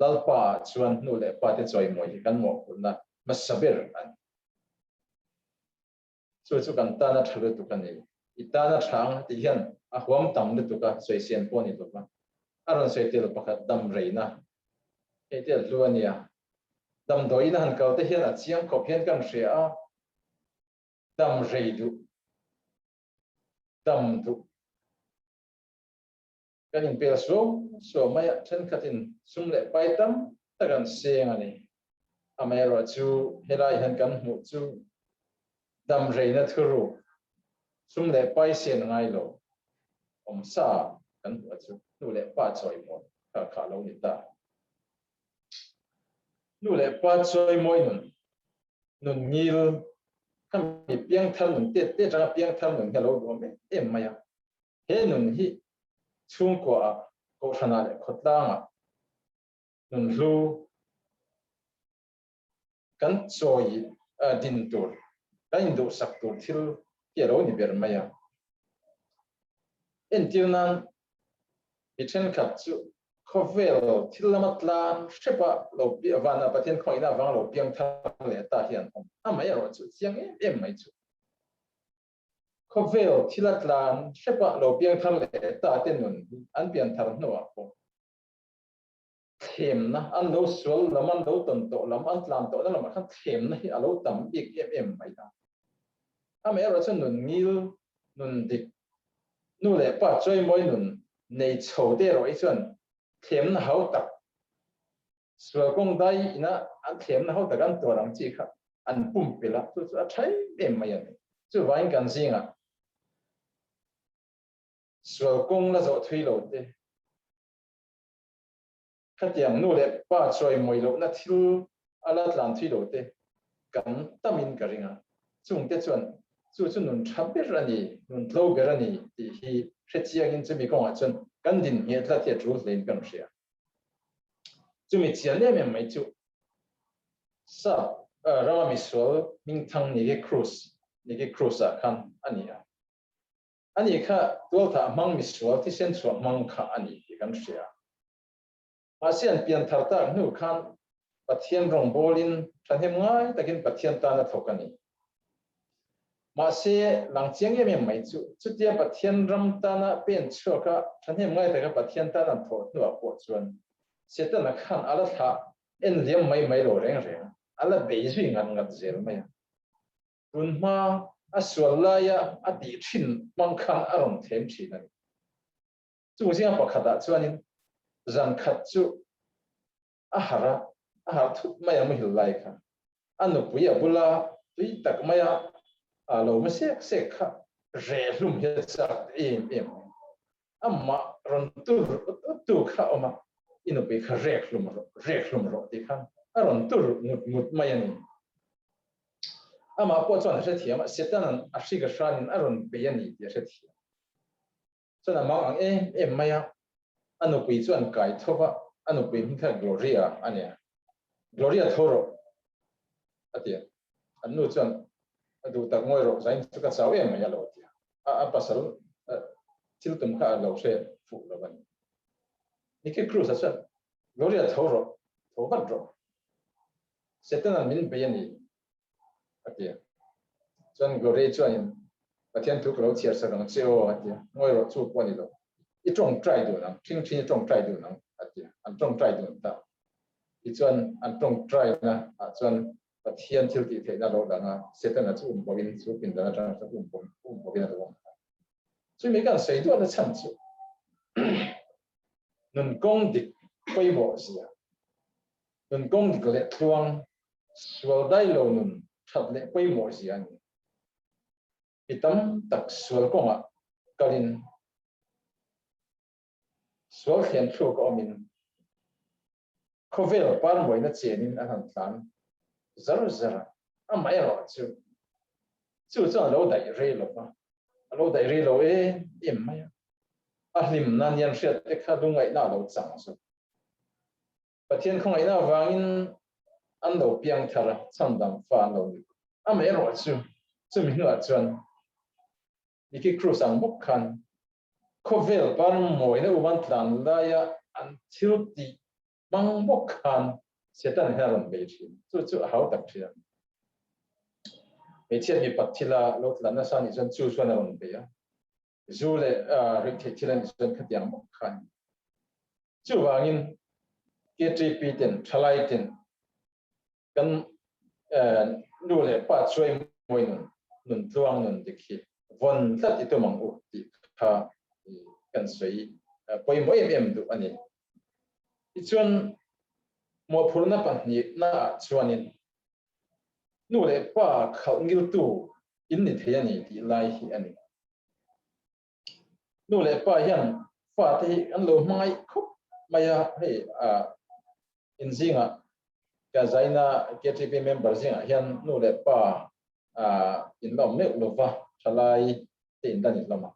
Lalpa chuan nu leh pa te chawimawi hi kan mawhphurhna hmasa ber a ni. Chu chu kan tana tha lutuk a ni. I tana tha ang tih hian a huam tam lutuk a, sawi sian pawh a ni lo va. A rawn sawi tel pakhat dam reina hei te a hlu a nia. Damdawiin a han kal te hian a chiang khawp hian kan hria a, dam rei duh, dam duh. Kan inpel suau suau mai a, thenkhatin sum leh pai tam tak an seng a ni. Amaherawhchu helai hian kan hmuh chu dam reina thuruk, sum leh pai sen ngai lo awm sa kan hmuh a chu nu leh pa chawimawi kha kha a lo ni ta. Nu leh pa chawimawi nun, nun ngil, khami piangthar nun tet te atanga piangthar nun hi a lo duhawm em em mai a. He nun hi chhungkuaah, kohhranah leh khawtlangah nun hlu kan chawi din tur, kan induhsak tur thil hi a lo ni ber mai a. Entir nan mi thenkhat chu khawvel thil lama tlan hrepa lo vana Pathian khawngaihna avanga lo piang thar leh ta hian awm amaherawh chu chiang em em mai chu. Khawvel thil a tlan hrepah lo piangthar leh ta te nun hi an pianthar hnuah pawh thlemna an lo sual lam an lo tawn tawh lam an tlan tawhna lamah khan thlemna hi a lo tam bik em em mai a. Amaherawh chu nun ngil, nun dik, nu leh pa chawimawi nun nei chho te erawh hi chuan thlemna hau tak Sual kawng dai ina an thlemna ho tak an tuar ang chi kha an pumpelh a, chu chu a tha em em mai a ni. Chuvangin kan zingah sual kawng la zawh thui lo te, khatiang nu leh pa chawimawi lohna thil a la tlan thui lo te kan tamin ka ring a. Chungte chuan chu chu nun tha ber a ni, nun tlo ber a ni tih hi hrechiangin chumi kawngah chuan kan din ngheh tlat hi a tul hlein kan hria. Chumi chian em em mai chu sap rama misual hmingthang Nicky Cruz, Nicky Cruz ah khan a ni a. Ani kha tualthah hmang misual thisen chhuah hmang kha a ni tih kan hria. Mahse an pianthar tak hnu khan Pathian rawngbawlin thahnem ngai takin Pathian tan a thawk a ni. Mahse, lang chiang em em mai chu, chutia Pathian ram tana pen chhuaka thahnem ngai taka Pathian tan an thawh hnuah pawh chuan Setana khan a la thlah en liam mai mai lo reng reng a, a la bei zui ngat ngat zel mai a. Tun hma a sual laia a tih thin hmang khan a rawn thlem thin a ni. Chung zinga pakhatah chuanin zan khat chu a harh a, a harh thut mai a muhil lai kha. A nupui a bula tui tak maia a lo mu sek sek kha reh hlum hi a chak em em mai. Amah rawn tur ut ut tu kha a awm a, i nupui kha rek hlum rawh, rek hlum rawh tih khan a rawn tur ngut ngut mai a ni. Amah pawh chuan a hrethiam a, Setana'n a hrik a hranin a rawn bei a ni tih a hrethiam. Chuan a mang ang em em mai a, a nupui chu an kai tho va, a nupui hming kha Gloria a ni a, Gloria tho rawh a ti a, an nu chuan a duh tak ngawi rawh zain chu ka chau em mai a lo ti a, a pasal thil tum kha a lo hre fuh lo a ni. Nicky Cruz a chuan Gloria tho rawh, tho vat rawh, Satan-a'n min bei a ni a ti a. Chuan Gloria chuanin Pathian thu ka lo chhiar sak ang che aw a ti a. Ngawi rawh chu pawh a ni lo. I tawngtai dun ang, ṭhingṭhin i tawngtai dun ang a ti a. An tawngtai dun ta. Tichuan an tawngtaina ah chuan Pathian thil tih theihna lo dang a, Setana chu um bawkin chu pindan atang chuan um bawk um bawkin a lo awm ta. Chumi kan sawi duahna chhan chu nun kawng dik pawimawh zia, nun kawng dik leh tluang Sual dai lo nun that leh pawimawh zia a ni. Mi tam tak sual kawngah kalin sual thlen thluk a awmin khawvel parmawina chenin an han tlan zar zar a, amaherawhchu chu chuan a lo daih rei lo va, a lo daih rei lo em em mai a, a hlimna nian hriat te kha lungngaihna a lo chang zawk. Pathian khawngaihna avangin an lo piang thar a, chhandam fa an lo ni. Amaherawhchu chumi hnuah chuan Nicky Cruz ang bawk khan khawvel parmawina uvan tlan laia an thil tih hmang bawk khan Satan hian a rawn bei thin. Chu chu a hau tak thin a ni. Hmeichhiat mipat thila lo tlan nasa nih chuan chu chuan a rawn bei a. Zu leh ruihtheih thil a nih chuan khatiang bawk kha a ni. Chuvangin KTP ten, thalai ten kan nu leh pa chuai mawi nun, nun tluang nun dik hi vawn tlat i tum ang u tih kha kan sawi pawimawh em em duh a ni. Tichuan mawhphurhna pahnihnaah chuanin nu leh pa khalh ngiltu in ni thei a ni tih lai hi a ni. Nu leh pa hian fate hi an lo hmangaih khawp mai a, hei in zingah ka zaina KTP member zingah hian nu leh pa in la awm meuh lova thalai te in la ni hlawm a.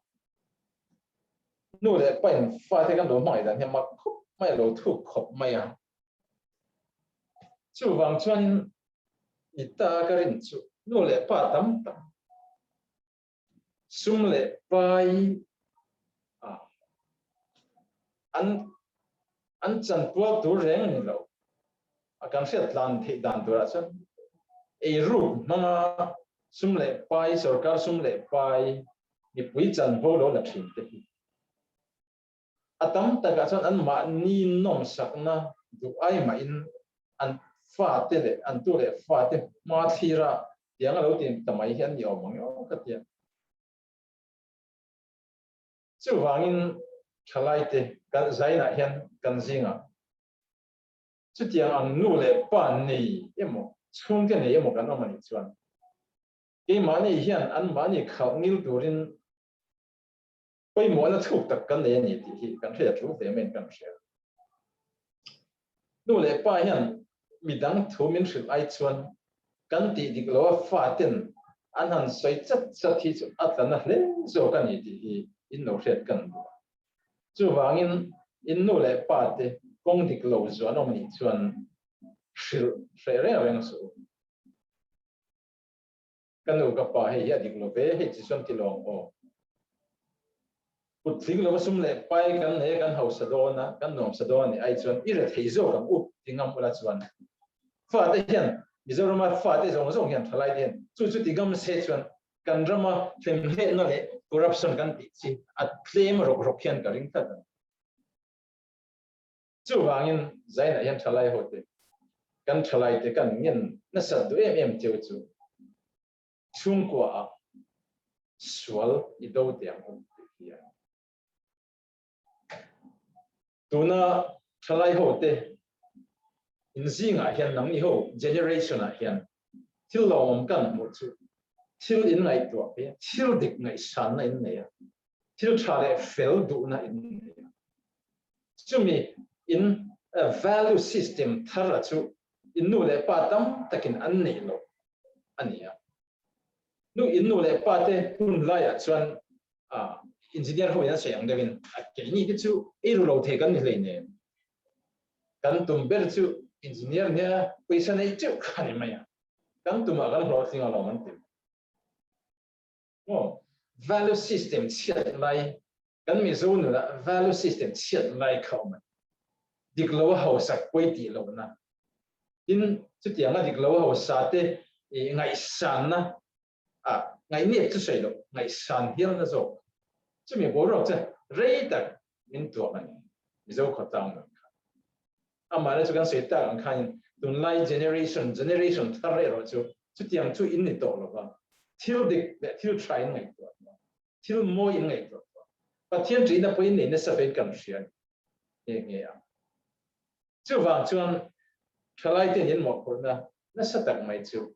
Nu leh pa in fate kan lo hmangaih dan hian mak khawp mai a, lo thuk khawp mai a. Chuvang chuanin ni ta ka rin chu nu leh pa tam tak Sum leh pai an an chanpual tur reng a ni lo. A kan hriat tlan theih dan turah chuan eiruk hmanga sum leh pai, sorkar sum leh pai mipui chanvo lo la thin te hi A tam takah chuan anmahni nawmsakna duh ai mahin an fate leh an tu leh fate hma thlira tiang a lo ti ta mai hi an ni awm ang e aw ka ti a. Chuvangin thalaite kan zainah hian kan zingah chutiang ang nu leh pa nei emaw chhungte nei emaw kan awm a nih chuan keimahni hian anmahni khalh ngil turin Pawimawhna chhuk tak kan nei a ni tih hi kan hriat thu hle maiin kan hria. Nu leh pa hian midang thu min hrilh ai chuan kan tih dik lo a faten an han sawi chat chat hi chu a tla na hle zawk a ni tih hi in lo hriat kan duh a. Chuvangin in nu leh pa te kawng dik lo zuan awm nih chuan hrilh hreh reng reng suh u. Ka nu ka pa hei hi a dik lo ve, hei chi chuan ti lawng aw. Kut tling lova sum leh pai kan nei a kan hausa dawn a, kan nuamsa dawn a nih ai chuan i rethei zawk ang u ti ngam ula chuan fate hian Mizorama fate zawng zawng hian thalai te hian chu chu ti ngam se chuan kan rama hlemhletna leh corruption kan tih chi a tlem rawk rawk hian ka ring tlat a ni. Chuvangin Zainah hian thalai hote kan thalaite kan ngen nasat duh em em cheu chu chhungkua ah sual i do te ang u tih hi a ni. Tuna thalai hote in zingah hian nangni ho generation ah hian thil lawmawm kan hmuh chu thil in ngaihtuah phei a, thil dik ngaihsanna in nei a, thil tha leh fel duhna in nei a. Chumi in value system thar a chu in nu leh pa tam takin an neih loh a ni a. Nu in nu leh pa te hun laiah chuan engineer ho in an sawi ang deuhin a keini te chu ei ru lo thei kan ni hleinem. Kan tum ber chu engineer nia pawisa neih teuh kha ni mai a. Kan tumah kan hlawhtling alawm an ti. Maw? Value system chhiat lai, kan Mizo nunah value system chhiat lai kha awm a ni. Dik lo a hausak pawi tih lohna. Tin, chutianga dik lo a hausa te ngaihsanna, a ngaihnep chu sawi loh, ngaihsan hialna zawk. Chumi boruak chu rei tak min tuam a ni, Mizo khawtlang nun kha. Amah chu kan sawi tak ang khanin tunlai generation, generation thar erawh chu chutiang chu in ni tawh lo va, thil dik leh thil tha in ngaihtuah tawh a, thil mawi in ngaihtuah tawh a, Pathian ṭihna pawh in nei nasa vein kan hria a ni nghe nghe ang. Chuvang chuan ṭhalaite'n in mawhphurhna nasa tak mai chu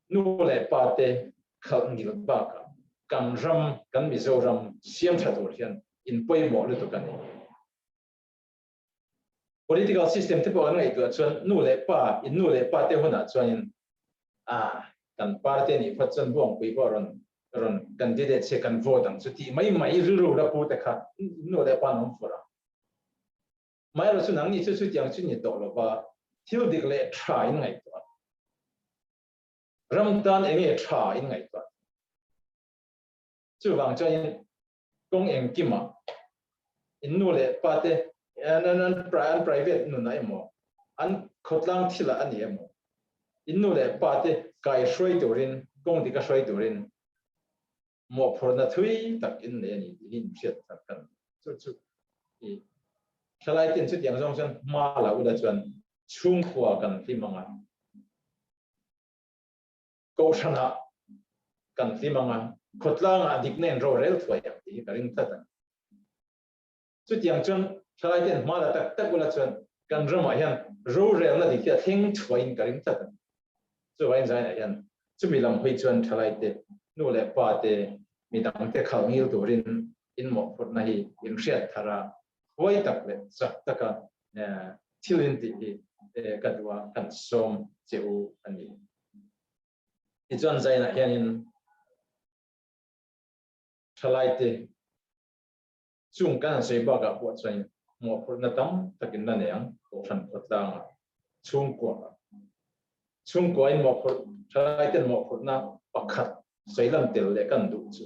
nu leh pa te khalh ngil bakah. kan ram, kan Mizoram siam tha tur hian in pawimawh lutuk a ni. Political system te pawh kan ngaihtuah chuan nu leh pa, in nu leh pa te hunah chuanin ah kan party a nih phawt chuan Buangpui pawh rawn rawn candidate se kan vote ang chu tih mai mai rilru la pu te kha nu leh pa an awm fur ang. Amaherawhchu nangni chu chutiang chu ni tawh lova thil dik leh tha in ngaihtuah. Ram tan enge tha in ngaihtuah. Chuvang chuanin kawng engkimah in nu leh pa te an an private nunah emaw an khawtlang thilah a ni emaw in nu leh pa te kai hruai turin kawng dik a hruai turin mawhphurhna thui tak in nei a ni tih hi in hriat thar kan chu chu i thalai ten chutiang zawng chuan hma la ula chuan chhungkua kan hlim anga Kohhranah kan hlim anga khawtlangah dikna in rorel thuai ang tih hi ka ring tlat a ni. Chutiang chuan thalai ten hma la tak tak ula chuan kan ramah hian rorelna dik hi a thleng thuaiin ka ring tlat a ni. Chuvangin zainah hian chumi lam hawi chuan thalai te, nu leh pa te, midang te khalh ngil turin in mawhphurhna hi in hriat thar a, huai tak leh chak taka thil in tih hi ka duh a, kan sawm che u a ni. Tichuan zainah hianin thalaite chung kan han sawi bakah pawh chuan mawhphurhna tam takin la nei ang, Kohhran khawtlangah, chhungkuaah. Chhungkuain mawhphurh, thalaiten mawhphurhna pakhat sawi lan tel leh kan duh chu.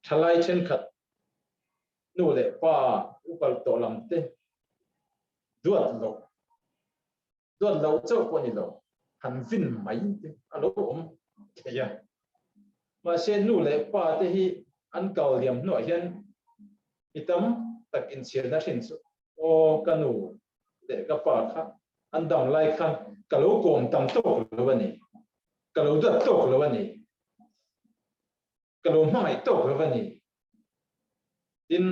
Thalai thenkhat nu leh pa upal tawh lam te duat loh, duat loh chauh pawh ni lo, han vin mai te a lo awm thei a. Mahse nu leh pa te hi an kal liam hnuah hian mi tam tak inchhirna hrin chu aw ka nu leh ka pa kha an dam lai khan ka lo kawm tam tawk lo a ni, ka lo duat tawk lo a ni. Ka lo hmangaih tawk lo a ni. Tin,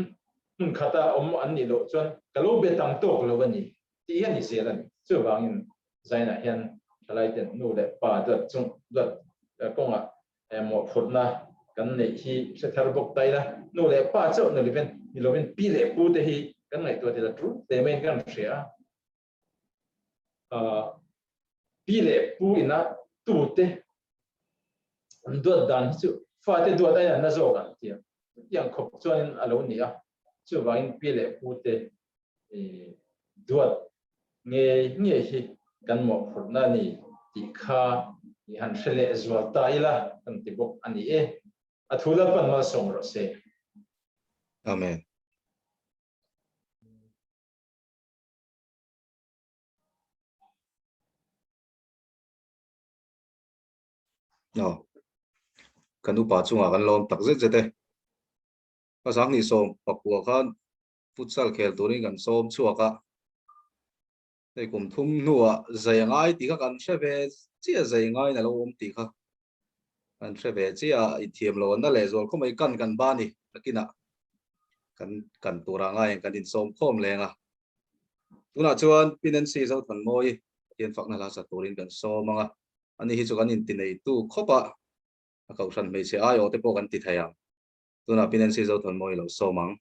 hmun khata awm an nih loh chuan ka lo be tam tawk lo a ni tih hian i zel a ni. Chuvangin Zainah hian thalaiten nu leh pa duat chung duat kawngah mawhphurhna kan neih hi hre thar bawk ta ila, nu leh pa chauh ni lovin ni lovin pi leh pu te hi kan ngaihtuah tel a tul hle maiin kan hria a. Pi leh pu ina tute an duat dan hi chu fate duat aia na zawk an ti a, chutiang khawp chuanin a lo ni a, chuvangin pi leh pute duat ngei ngei hi kan mawhphurhna a ni tih kha i han hre leh zual ta ila kan ti bawk a ni e. A thu Lalpan malsawm rawh se. Amen. No. Kan upa chungah kan lawm tak zet zet e. Ka sang ni sawm pakua khan futsal khel turin kan sawm chhuak a. Hei kum thum hnuah zai ngai tih kha kan hre ve chiah zai ngai na lo awm tih kha kan hre ve chiah a inthiam lo an na leh zual khawp mai kan kan ba ni nakinah kan kan turah ngaiin kan insawm khawm leng a. Tunah chuan Pi Nancy Zothanmawi Pathian fakna hla sa turin kan sawm ang a, ani hi chu kan intineitu khawp a, a kohhran hmeichhe aiawh te pawh kan ti thei ang. Tunah Pi Nancy Zothanmawi lo sawm ang.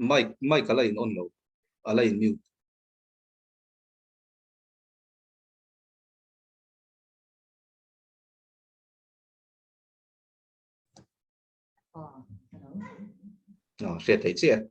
Mic mic a la in on lo, a la in mute. Ah, hriat theih chiah.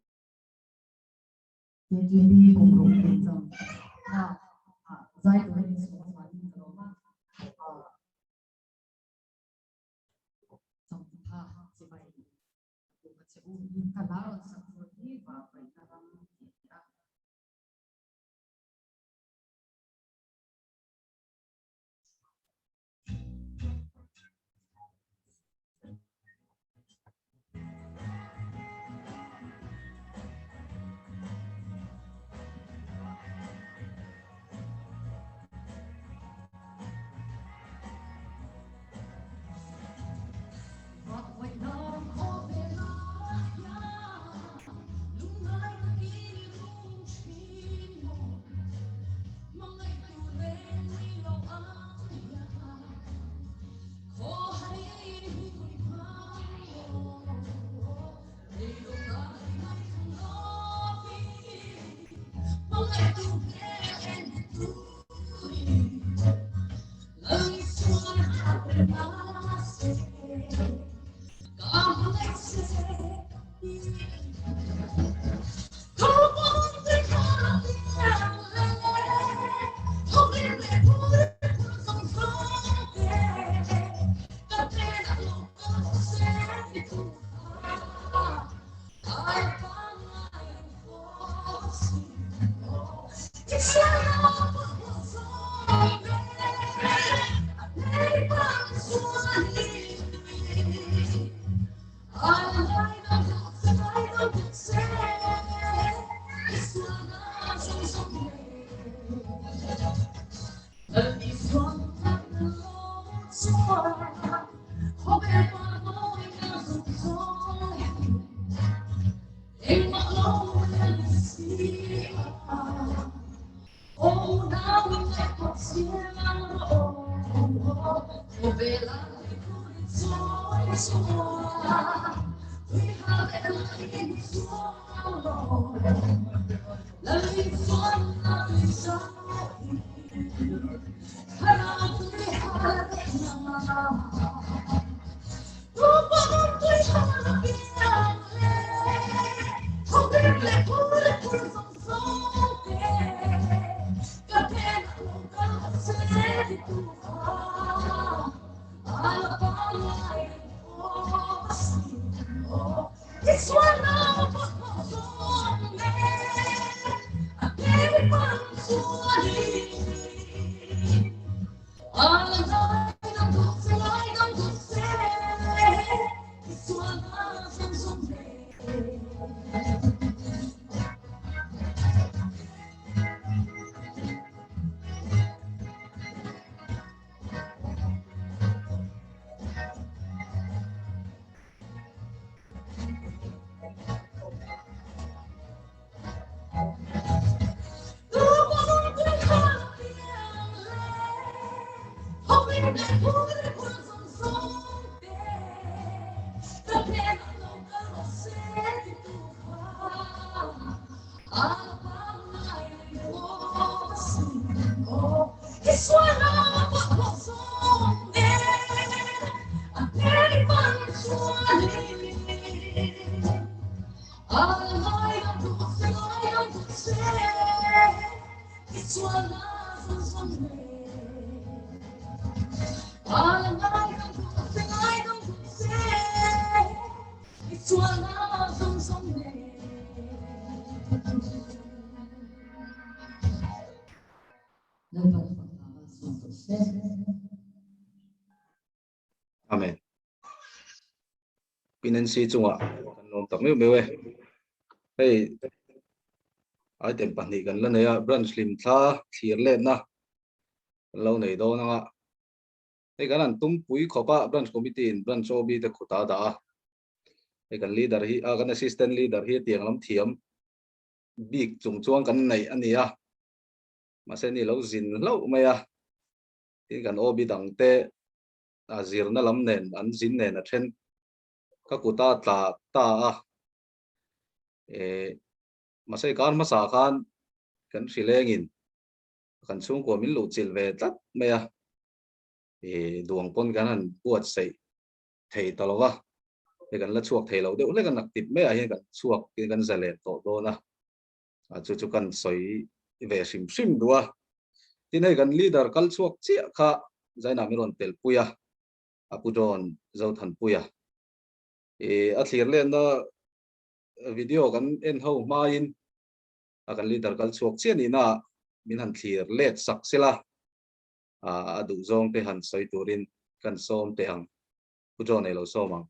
Amen. Pi Nancy chungah kan lawm tak meuh meuh e. Hei item pahnih kan la nei a, branch hlim thla thlir letna kan lo nei dawn anga. Hei kan han tumpui khawp a, branch committee in branch OB te khuta a dah a. Hei kan leader hi a kan assistant leader hi tiang lam thiam bik chung chuan kan nei a ni a. Mahse ni lo zin hlauh mai a. Tin kan OB dang te a zirna lam nen an zin nen a then ka kuta tla ta a. Eh mahse kar hmasa khan kan hrilengin kan chhungkua min luh chilh ve tlat mai a. Eh duang pawn kan han buatsaih thei ta lo va, hei kan la chhuak thei lo deuh hlek a, nak tip maiah hian kan chhuak in kan zalen tawh dawn a, a chu chu kan sawi ve hrim hrim duh a. Tin hei kan leader kal chhuak chiah kha Zaina min rawn tel pui a, a pu John Zothanpui a. Ih a thlir lenna video kan en ho hmain a kan leader kal chhuak chiah nihna min han thlir let sak sela. a duh zawng te han sawi turin kan sawm teh ang. Pu John ei lo sawm ang.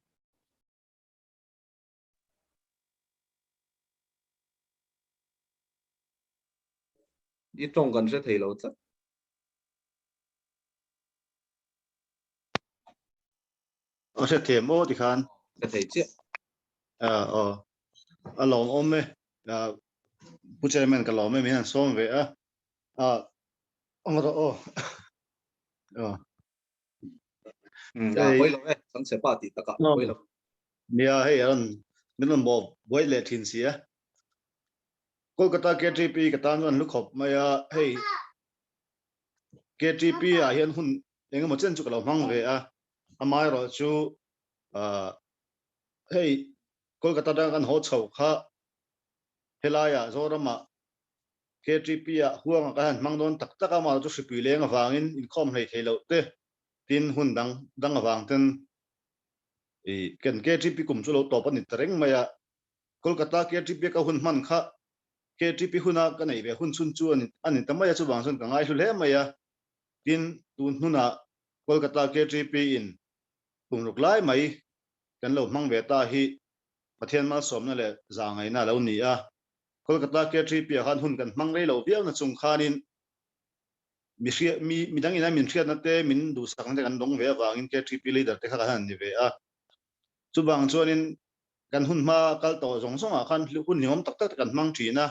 I tawng kan hre thei lo tlat. A hre thiam aw tikhan. Hre thei chiah. Aw. A lawmawm e. Pu Chairman ka lawm e min han sawm ve a. Ang rawh aw. Aw. A pawi lo e, chang che pa tih takah a pawi lo. Nia hei an min rawn maw buai leh thin si a. Kolkata KTP ka tan chuan hlu khawp mai a, hei KTP ah hian hun engemaw chen chu ka lo hmang ve a, amaherawhchu hei Kolkata atanga kan haw chho kha helaiah Zoramah KTP ah huangah kan han hmang dawn tak tak a, amaherawhchu hripui leng avangin inkhawm hlei thei loh te tin hun dang dang avang ten kan KTP kum chu lo tawp a ni ta reng mai a. Kolkata KTP ka hun hman kha KTP huna ka neih ve hun chhun chu a ni ta mai a, chuvang chuan ka ngaihlu hle mai a. Tin, tun hnunah Kolkata KTP in kum ruk lai mai kan lo hmang ve ta hi Pathian malsawmna leh zahngaihna a lo ni a. Kolkata KTP ah khan hun kan hmang rei lo viau na chung khanin mi hria mi midang ina min hriatna te min duhsakna te kan dawng ve avangin KTP leader te kha kan han ni ve a. Chuvang chuanin kan hun hma kal tawh zawng zawngah khan hun hlimawm tak tak te kan hmang thin a,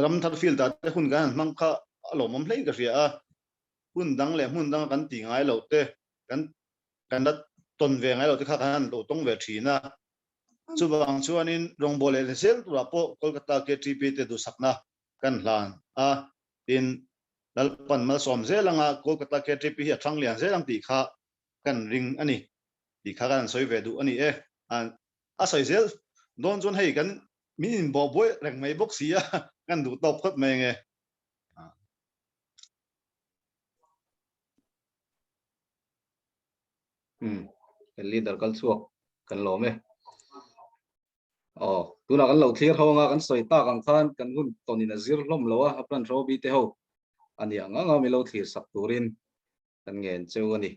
ram thar field ah te hun kan han hmang kha a lawmawm hlein ka hria a, hun dang leh hmun danga kan ti ngai loh te kan kan la tawn ve ngai loh te kha kan han lo tawng ve thin a, chuvang chuanin rawngbawl leh zel turah pawh Kolkata KTP te duhsakna kan hlan a, tin Lalpan malsawm zel anga Kolkata KTP hi a thang lian zel ang tih kha kan ring a ni. Tih kha kan sawi ve duh a ni e. A sawi zel dawn chuan hei kan min inbawh buai reng mai bawk si a, kan duh tawk phawt mai ange. Umm, kan leader kal chhuak kan lawm e. Aw, tunah kan lo thlir ho anga kan sawi tak ang khan kan hun tawnin a zir hlawm lo a, a plan Robi te ho a ni ang anga mi lo thlir sak turin kan ngen cheu a ni.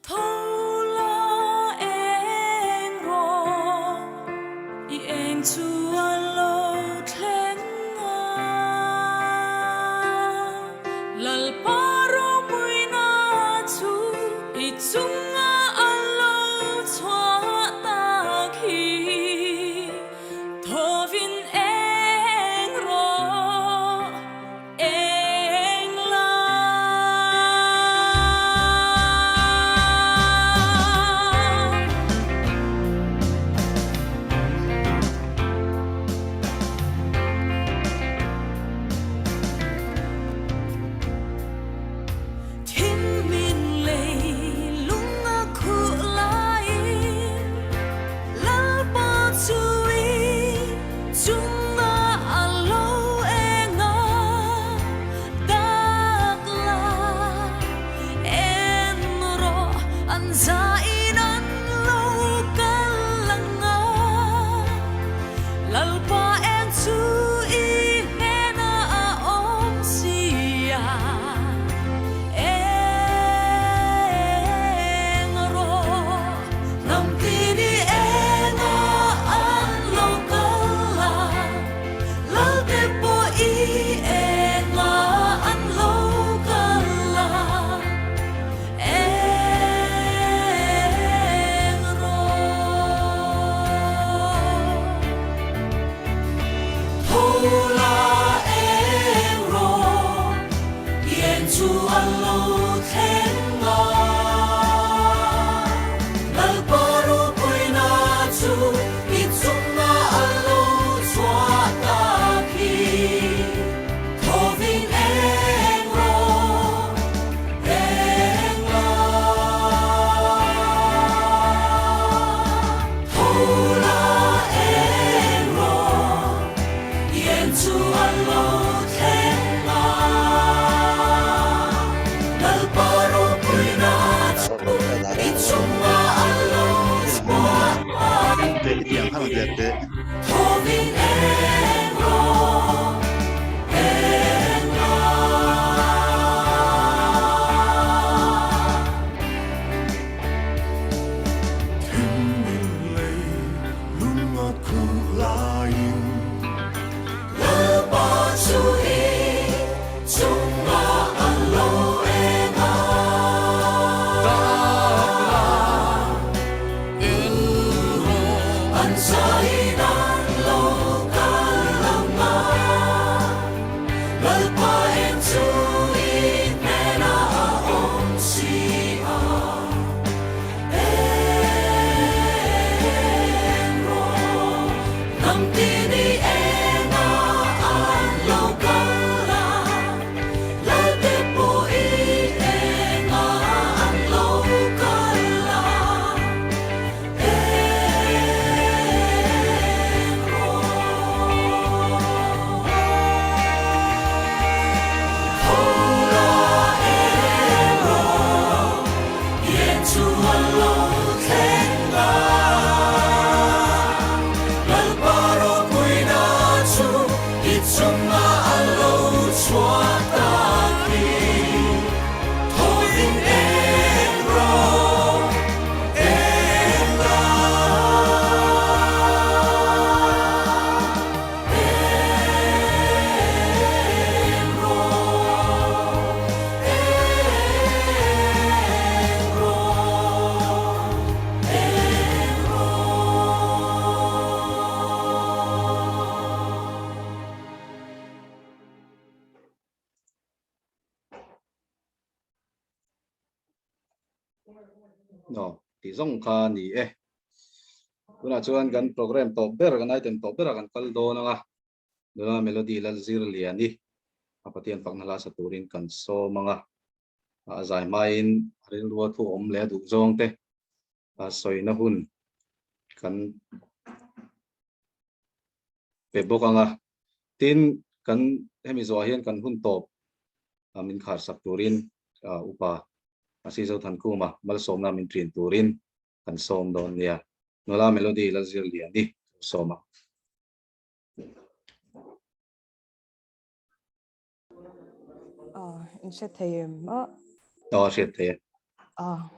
Tho la eng rawh, i eng chu a lo thleng a. Lalpa ropuina chu i chunga a lo chhuah tak hi. Thovin eng rawh. Eng la. Thim min lei lung a khuh laiin Lalpa chu i Chunga a lo eng a dak la, en rawh an zain an lo kal ang a, Lalpa eng chu i hnenah a awm si a, eng rawh. Hnam tin i eng a an lo kal a, Lalte pawh i eng a an lo kal a, eng rawh. Tho la eng rawh, i eng chu an lo thleng a. Lalpa ropuina chu i chunga a lo chhuah tak hi. Thovin eng rawh, eng la. Tho la eng rawh, i eng chu an lo thleng a. Lalpa ropuina chu i chunga a lo chhuah tak hi. Thovin eng rawh, eng la. Thim min lei lung a khuh laiin. Lalpa chu i chungah a lo eng a. Hnam tin i enga an lo kal a, Lalte pawh i enga an lo kal a. Eng rawh. Tho la eng rawh. Jesu a lo thleng a, Lalpa ropuina chu i chungah a lo chhuah tak hi. Thovin eng rawh, eng la. Eng rawh, eng rawh, eng rawh. No, tih zawng kha ni e. Tunah chuan kan program tawp ber, kan item tawp berah kan kal dawn ang a. Nula Melody Lalzirliani a Pathian fakna hla sa turin kan sawm ang a. A zai hmain a rilrua thu awm leh a duh zawng te sawina hun kan pe bawk ang a. Tin, kan hemi zawhah hian kan hun tawp min khar sak turin upa Asizo Thankhuma malsawmna min ṭin turin kan sawm dawn nia. Nula Melody Lalzirliani kan sawm ang. Ah, in hre thei em a? Aw, hriat thei e. Ah.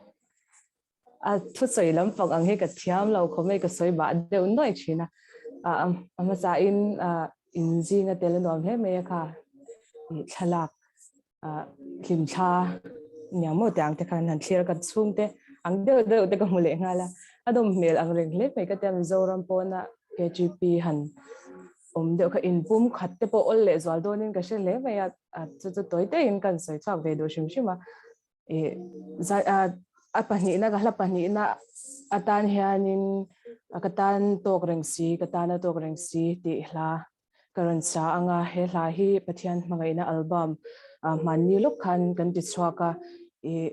A thu sawi lampang ang hi ka thiam lo khawp mai ka sawi bah deuh nuai thin a. Ah, a hmasa in ah in zinga tel a nuam hle mai a kha. I thlalak ah hlimthla nia maw te ang te khan han thlir ka chhung te ang deuh deuh te ka hmu leh nghal a. A dawm hmel ang reng hle mai ka tia Mizoram pawna KGP han awm deuh kha inpum khat te pawh awl leh zual dawnin ka hre hle mai a, chu chu tawi teiin kan sawi chhuak ve duh hrim hrim a, ih zai a a pahnihna ka hla pahnihna atan hianin ka tan tawk reng si ka tan a tawk reng si tih hla ka rawn sa ang a, he hla hi Pathian hmangaihna album hmanni lawk khan kan ti chhuak a, ih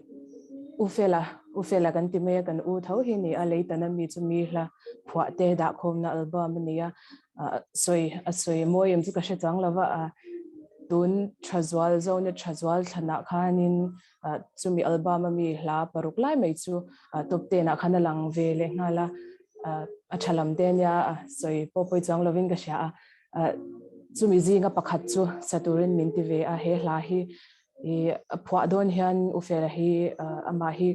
U Fela U Fela kan ti mai a kan u tho hi ni a Leitana mi chu mi hla phuah te dahkhawmna album a ni a, sawi a sawi mawi em chu ka hre chuang lova a tun thazual zone thazual thlanah khanin chumi album a mi hla paruk lai mai chu top ten ah khan a lang ve leh nghal a a tha lam te ania sawi pawh pawi chuang lovin ka hria a chumi zinga pakhat chu sa turin min ti ve a he hla hi i a phuah dawn hian U Fela hi amah hi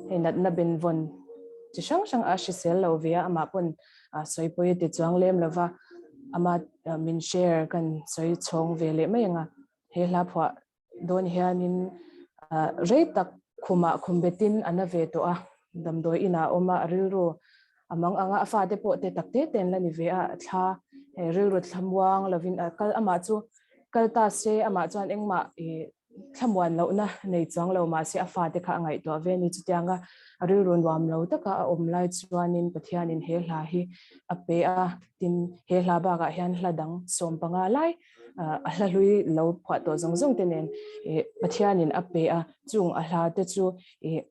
hei natna benvawn chi hrang hrang a hrisel lo ve a, amah pawn sawi pawi a ti chuang lem lo va, ama min share kan sawi chhawng ve leh mai ang a, he hla phuah dawn hianin rei tak khumah khum betin a na ve tawh a, damdawi inah a awm a, a rilru a mang ang a, a fate pawh te tak te te an la ni ve a, thla rilru thlamuang lovin a kal amah chu kal ta se amah chuan engmah ih thlamuan lohna nei chuang lo mahse a fate kha a ngaihtuah ve a ni. Chutianga a rilru nuam lo taka a awm lai chuanin Pathianin he hla hi a pe a, tin he hla bakah hian hla dang 15 lai a hla hlui lo phuah tawh zawng zawng te nen ih Pathianin a pe a, chung a hla te chu ih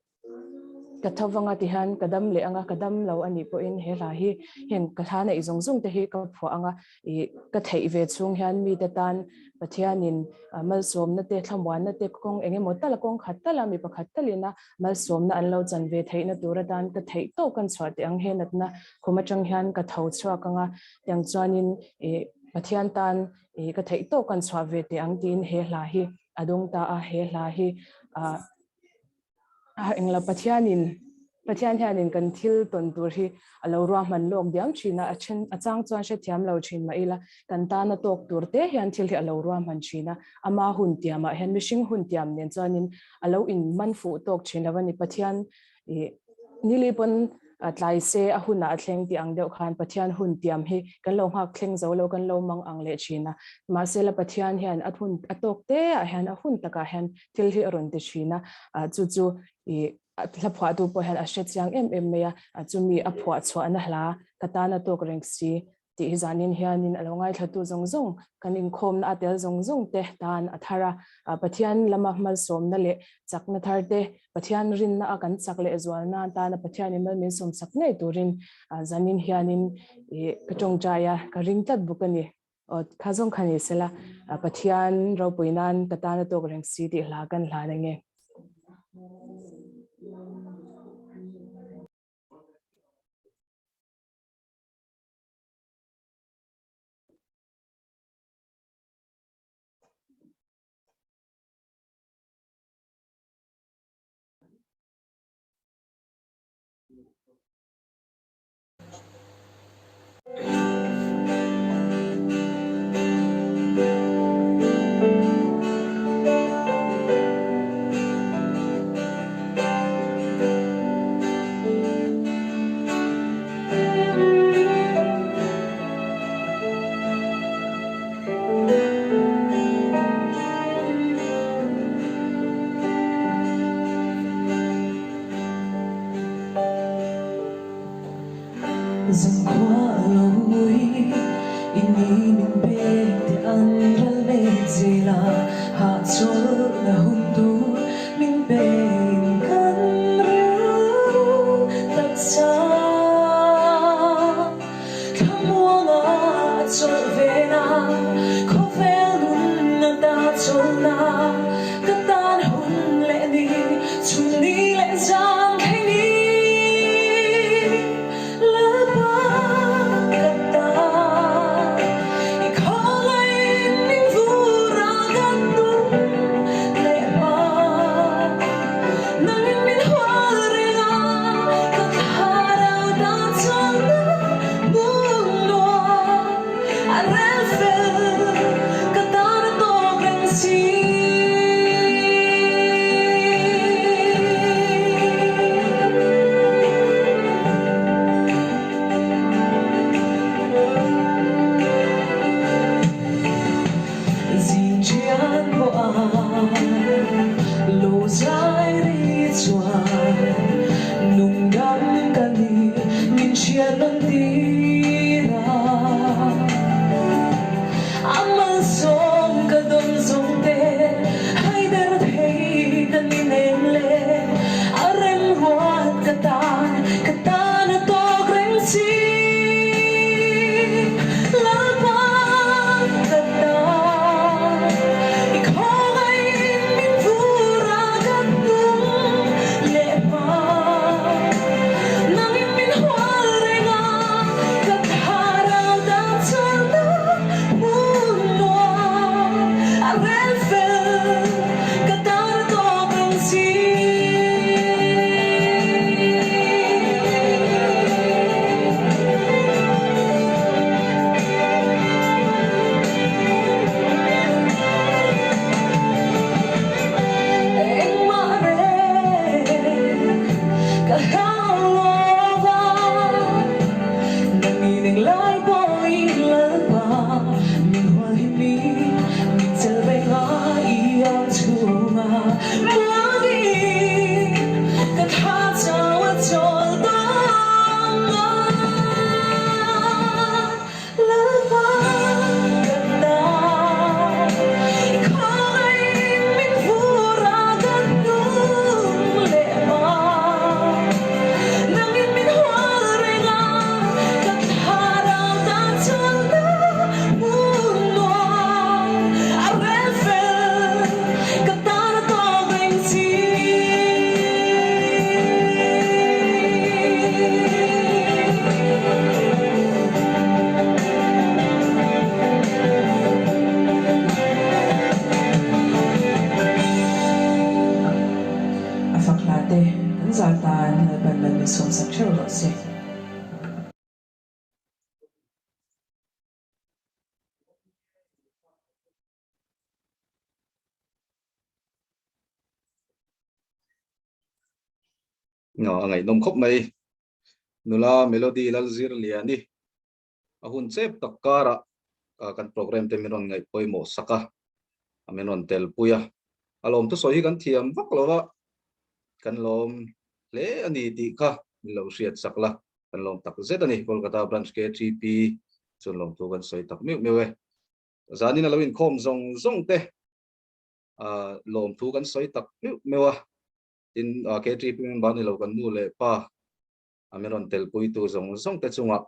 Ka tho vanga ti hian ka dam leh anga ka dam lo a nih pawhin he hla hi heng ka hla neih zawng zawng te hi ka phuah anga ih ka theih ve chhung hian mite tan Pathianin malsawmna te thlamuanna te kawng eng emaw tal a kawng khat tal a mi pakhat talina malsawmna an lo chan ve theihna tur atan ka theih tawk kan chhuah teh ang he natna khum atang hian ka tho chhuak anga tiang chuanin ih Pathian tan ih ka theih tawk kan chhuah ve teh ang tiin he hla hi a dawng ta a he hla hi ah A englo Pathianin Pathian hianin kan thil tawn tur hi a lo ruahman lawk diam thin a, a then a chang chuan hrethiam lo thin mah ila kan tana tawk tur te hian thil hi a lo ruahman thin a, ama hun tiamah hian mihring hun tiam nen chuanin a lo in man fuh tawk thin lo a ni. Pathian ih nili pawn a tlai se a hunah a thleng tih ang deuh khan Pathian hun tiam hi kan lo nghak thleng zo lo kan lo mang ang leh thin a, mahsela Pathian hian a hun a tawk te ah hian a hun takah hian thil hi a rawn ti thin a, chu chu ih hla phuahtu pawh hian a hre chiang em em mai a, chumi a phuah chhuahna hla ka tan a tawk reng si. tih hi zanin hianin a lo ngaithlatu zawng zawng kan inkhawmna a tel zawng zawng te tan a thar a. Pathian lama hmalsawmna leh chakna thar te, Pathian rinna a kan chak leh zualna tana Pathianin mal min sawmsak ngei turin zanin hianin ka tawngtai a, ka ring tlat bawk a ni. Aw kha zawng kha ni sela, Pathian ropui nan ka tan a tawk reng si tih hla kan hlan ange. A fak hla te kan zar tan Lalpan mal min sawmsak theuh rawh se. No, a ngaihnawm khawp mai. Nula Melody Lalzirliani a hun chep tak karah kan program te min rawn ngaih pawimawh sak a, min rawn tel pui a. A lawm thusawi hi kan thiam vak lo a, kan lawm hle a ni tih kha min lo hriat sak la, kan lawm tak zet a ni. Kolkata Branch KTP Chuan lawmthu kan sawi tak meuh meuh e. Zanin a lo inkhawm zawng zawng te lawmthu kan sawi tak meuh meuh a. Tin, KTP member ni lo kan nu leh pa a min rawn telpuitu zawng zawng te chungah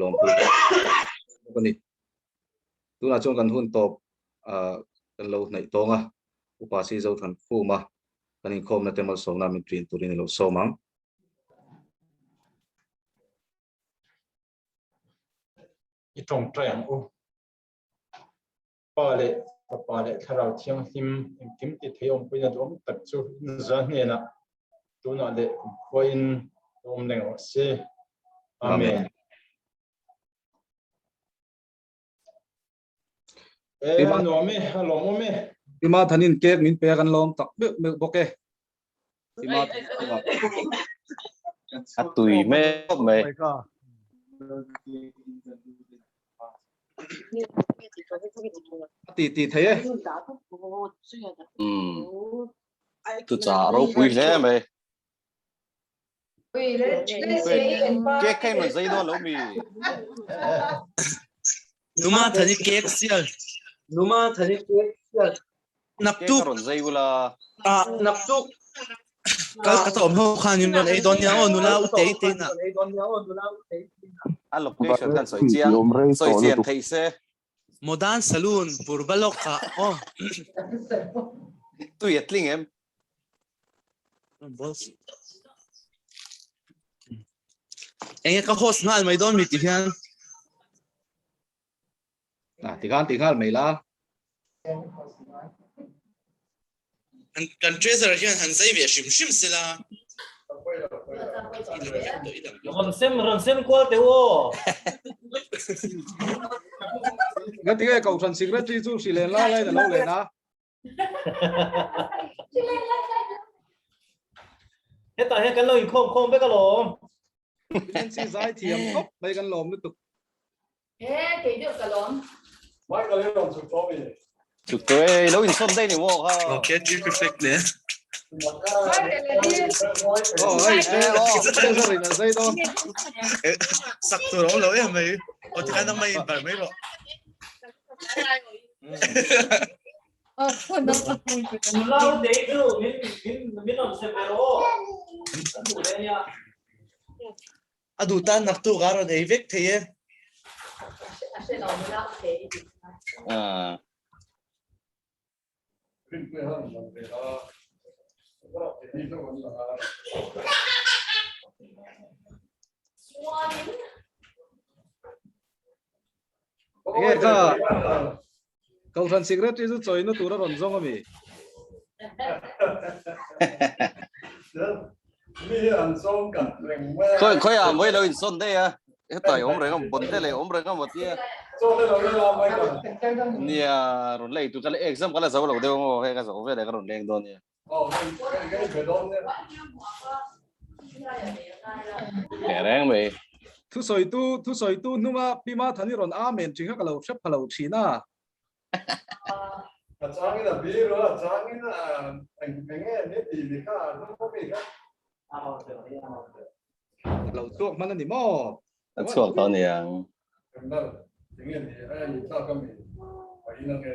lawmthu kan sawi bawk a ni. Tunah chuan kan hun tawp kan lo hnaih tawng a, Upa Si Zothan Khuma kan inkhawmna te malsawmna min ṭin turin i lo sawm ang. I tawngtai ang u. Pa leh Fapa leh Thlarau Thianghlim engkim ti thei awmpuina duhawm tak chu inza hnenah tunah leh kumkhuain awm reng rawh se. Amen. E, a nuam e, a lawmawm e. Tima thanin cake min pe a kan lawm tak meuh meuh bawk e. Tima A tui meuh mai. A ti ti thei e. Um. Tu cha ropui hle mai. Cake kha in zai dawn lo mi. Numa thani cake sial. Numa thani cake sial. Naktuk. Cake rawn zai ula. Ah naktuk. Kal ka tawm ho khan in rawn ei dawn nia aw nula u tei tei na. A location khan sawi chiang sawi chian thei se. Modern Saloon Purbalok ah aw. Tui a tling em? Enge ka host nghal mai dawn mi ti hian. Ah, ti khan ti nghal mai la. Kan kan treasurer hian han zai ve hrim hrim sela. Rawn sem rawn sem kual teh u aw. Nga tinge kohhran secretary chu hri len lai laiin a lo len a. Hetah hian kan lo inkhawm khawm vek alawm. Nancy zai thiam khawp mai kan lawm lutuk. He kei deuh ka lawm. Michael hi rawn chhuk tawh mi. Chhuk tawh e, lo insawn daih ni maw kha. Okay, G perfect le. Oh, hei, Treasure in a zai dawn. Sak tur awm lo em mai. Aw tikhan nang mai in bar mai rawh. Nula u tei chu min min min rawn sem ve rawh aw. Kan duh ve ania. A duh tan naktuk a rawn ei vek thei e. Ah. Enge kha Kohhran secretary chu chawina tur a rawn zawng ami? Khawi khawi ah mawi lo insawn daih a, hetah i awm reng a, bon te leh awm reng a maw tia. Nia rawn la eitur ka la exam ka la zo lo deuh maw hei ka zo veleh ka rawn leng dawn nia. Leh reng mai. Thusawitu thusawitu hnunga Pi Mathani rawn amen tih kha ka lo hre pha lo thin a. A changin a bir a, a changin a eng enge ni tih ni kha a hnung mi kha. A lo chhuak hman a ni maw? A chhuak tawh a niang. Enge ni a in tlak a mi a in ange.